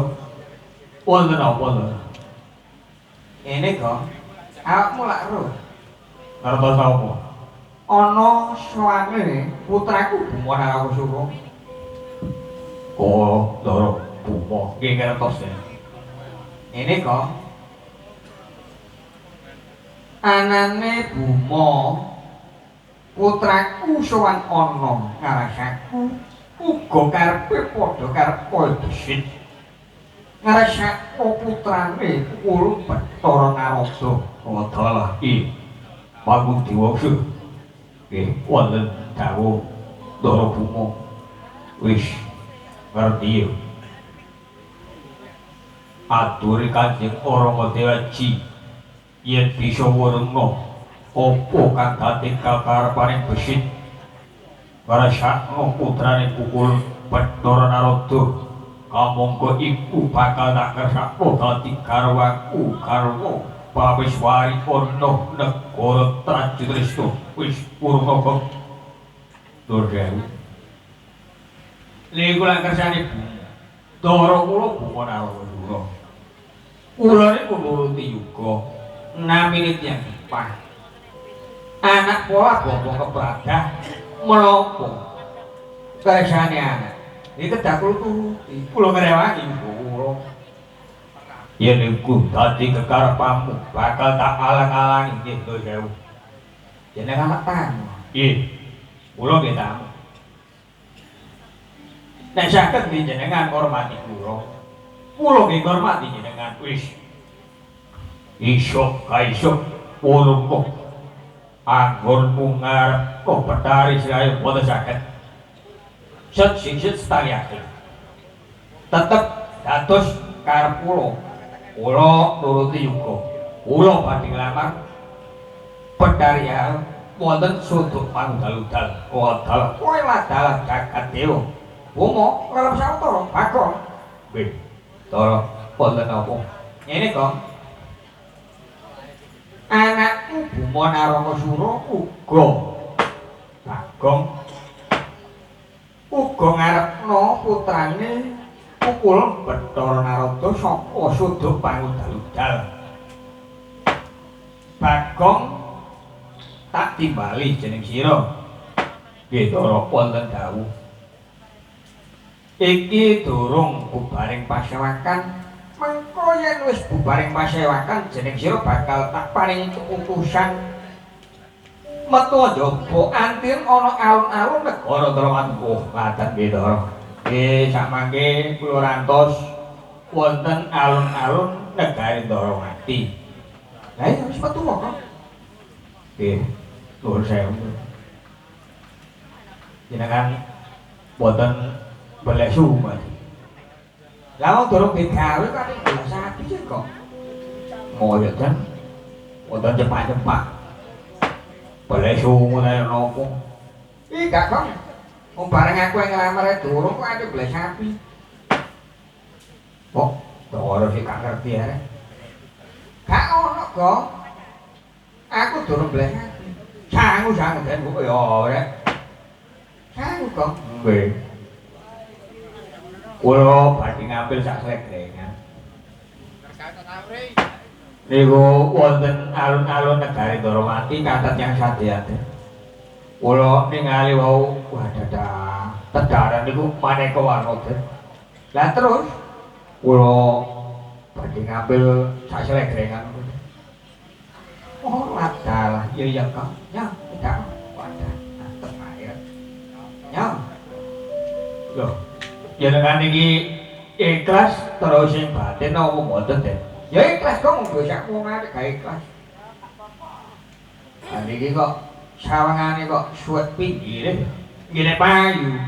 wonten apa to? Ngene kok. Awakmu lak ero. Ngertos apa? Ana sowane putraku Buma Narakasura. Oh, Ndara Buma. Nggih ngertos ya. Ngene kok. Anane Buma putraku sowan ana ngarasaku uga karepe padha karep kaya besit. Ngrasakno putrane Pukul Bathara Narada. Wadalah i Pangudiwangsa. Nggih wonten dawuh Ndara Buma. Wis ngerti ya. Aturi Kanjeng Ramadewaji yen bisa wurungna apa kang dadi kakarepane besit ngrasakno putrane Pukul Bathara Narada kamangka iku bakal tak kersakno dadi garwaku garwa Pameswari ana negara Trajutrisna. Wis wurungna kok. Nuwun sewu. Niku lak kersane Ndara kula Buma Narakasura. Kula niku nuruti yuga namine tiyang sepah. Anak pola bombong kepradah menapa kersane anak. Iki kedah kula turuti. Kula ngrewangi kula. Yen iku dadi kekarepanmu bakal tak alang-alangi nggih nuwun sewu. Jenengan anak tamu. Nggih. Kula nggih tamu. Nek saged jenengan ngormati kula. Kula nggih ngormati jenengan wis. Iso kaiso wurung kok anggonmu ngarep kok Bathari sirahe mboten saged. Set sing set setaliake. Tetep dados karep kula. Kula nuruti yuga. Kula badhe nglamar Bathari wonten Suduk Pangudal-udal. Wadal kowe wadalah jagat dewa. Buma ngarep sawetara Bagong. Nggih. Ndara wonten napa? Ngene kok. Anakku Buma Narakasura uga Bagong uga ngarepno putrane Pukul Bathara Narada saka Suduk Pangudal-udal. Bagong tak timbali jeneng sira. Nggih Ndara wonten dawuh. Iki durung bubaring pasewakan. Mengko yen wis bubaring pasewakan jeneng sira bakal tak paringi keputusan metu njaba antin ana alun-alun negara Ndrawati. Oh, ngaten nggih Ndara. Nggih sakmangke kula rantos wonten alun-alun negari Ndrawati. Lah iya wis metu kok. Nggih, nuwun sewu. Jenengan boten belek suhu, Mas. Lah wong durung digawe kok ning belas sapi sih kok. Moyo ten. Wonten cepak-cepak. Belek suhu ngene napa? Ih gak kok. Wong bareng aku nglamar durung kok ate golek sapi. Kok Ndara sik gak ngerti arek. Gak ono, Gong. Aku durung golek sapi. Sangu-sangu den kok ya rek. Sangu, Gong. Nggih. Kula badhe ngambil sak slegrengan. Niku wonten alun-alun negari Ndorowati kathah tiyang sadeate. Kula ningali wau wah dadah tedaran niku maneka warna den. Lah terus kula badhe ngambil sak slegrengan. Oh, adalah iya iya Kang. Ya, tidak. Wadah, antep ae. Ya. Loh, jenengan iki ikhlas terus sing batin apa mboten den? Ya ikhlas kok mung sak wong arek gak ikhlas. Lah niki kok sawangane kok suwek pinggire. Ngene payu.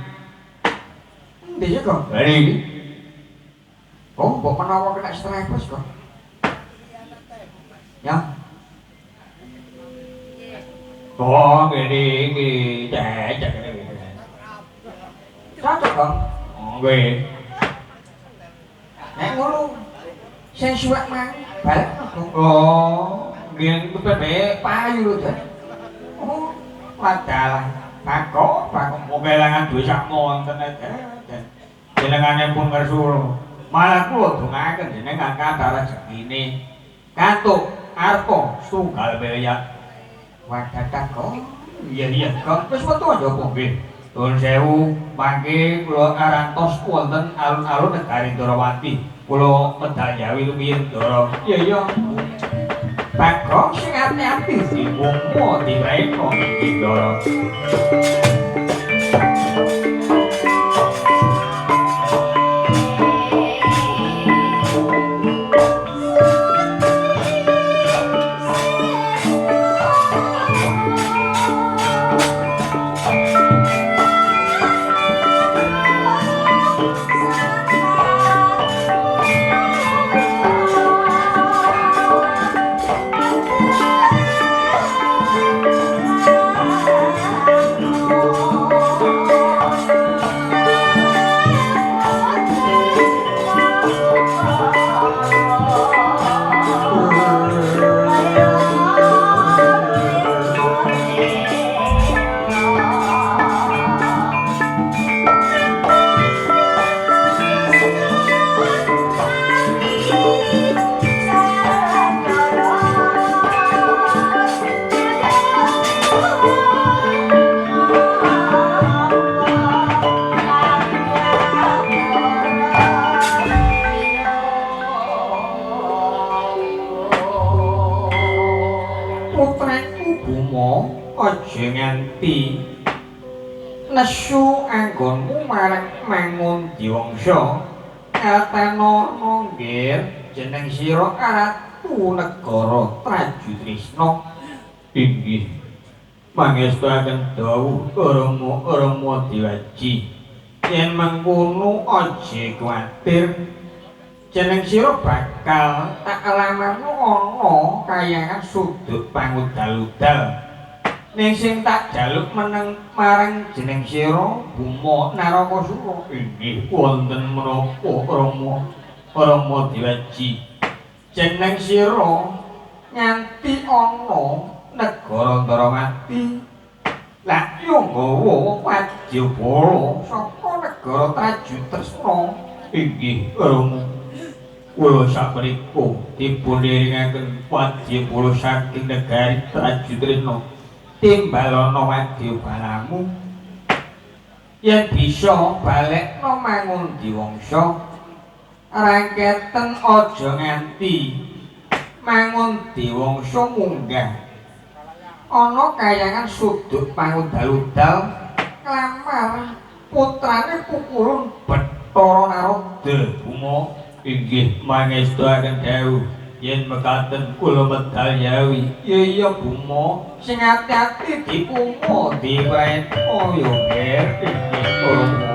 Endi sih kok? Lah niki. Oh, mbok menawa kena strepes kok. Ya. Oh, ngene iki cecek ngene. Cocok, Bang. Nggih. Nek ngono sing suwek mang balik kok. Oh, nggih pepe payu lho, Den. Oh, wadalah. Bako, bako mau kelangan duwe sak monten Den. Jenengane pun ngersula. Malah kula dongaaken jenengan kathah rezekine. Kantuk arta setunggal miliar. Wadadah kok. Iya iya, Kok wis metu aja apa? Nggih. Nuwun sewu, mangke kula arantos wonten alun-alun negari Ndorowati. Kula medal Jawi rumiyin Ndara. Iya iya. Bagong sing ati-ati diwungmu dipraeka Ndara. Nesu anggonmu marang Mangun Diwangsa ngatenono nggir jeneng sira ratu negara Trajutrisna. Inggih mangestuaken dawuh Rama Diwaji. Yen mengkono aja kuwatir, jeneng sira bakal tak lamarno ana kayangan sudut pangudal-udal. Ning sing tak jaluk meneng marang jeneng sira Buma Narakasura. Inggih wonten menapa Rama Rama Diwaji? Jeneng sira nganti ana negara Ndarawati lak yo nggawa wadyabala saka negara Trajutresna. Inggih Rama, kula sapunika dipun iringaken wadyabala saking negari Trajutresna. Timbalana wadyabalamu yen bisa balekno Mangun Diwangsa, rangketen aja nganti Mangun Diwangsa munggah ana kayangan sudut pangudal-udal nglamar putrane Pukulun Bathara Narada. Buma inggih mangestuaken dawuh. Yen mekaten kula medal Yawi. Iya iya Buma, sing ati-ati dipumo dipraetna ya ger. Inggih Rama.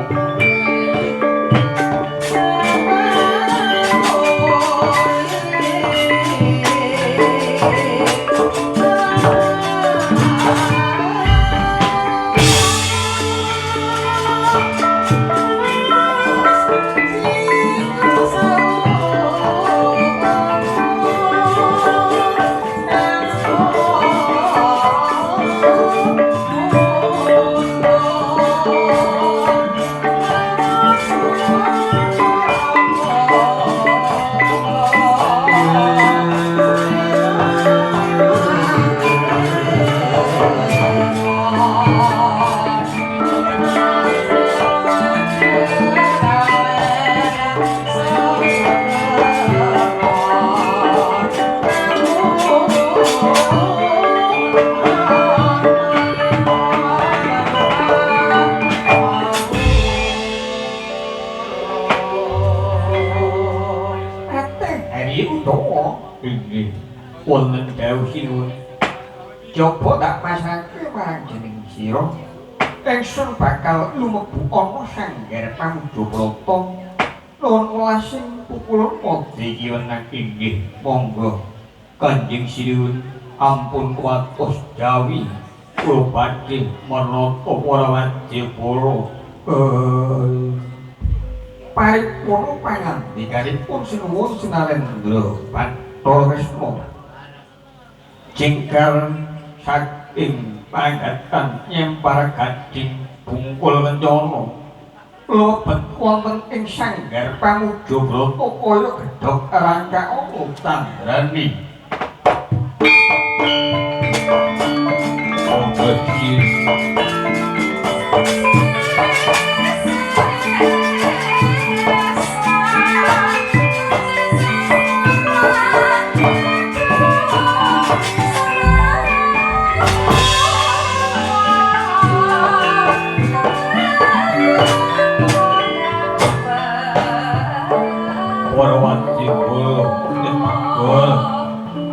Inggih wonten dawuh sinuwun. Coba tak pasrahke marang jeneng sira. Ingsun bakal lumebu ana sanggar Pamujabrata. Nuwun welasing pukulun padha iki wenang inggih monggo Kanjeng Sinuwun ampun kuwatos jawi kula badhe marnata para wadyabala. Paripurna pangandikanipun Sinuwun Sinalendra Bathara Kresna jengkar saking panggatan nyempar gading bungkul kencana lebet wonten ing sanggar Pamujabrata kaya gedhog rangka ana tandrane. Monggo sir.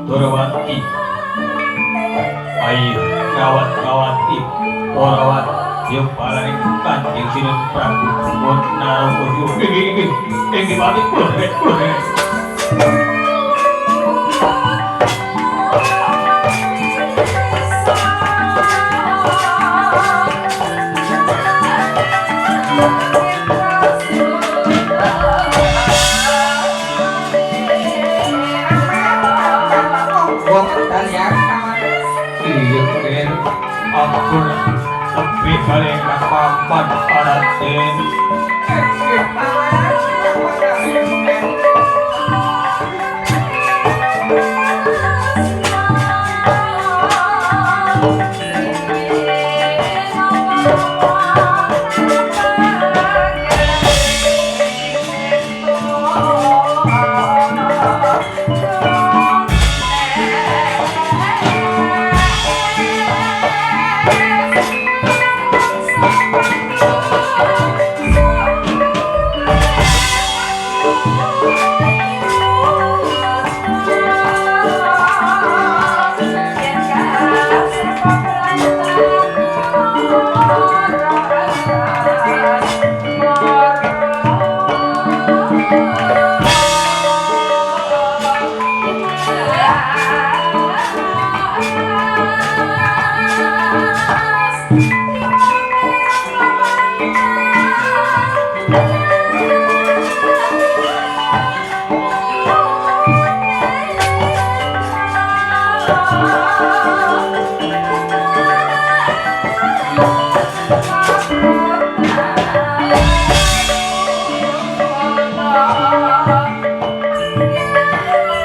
Dorowati ayo ngawat-ngawati para wadyabala ing Kanjeng Sinuwun Prabu Naraka. Inggih inggih pati kula kula. Ampun lebih kali papan Raden.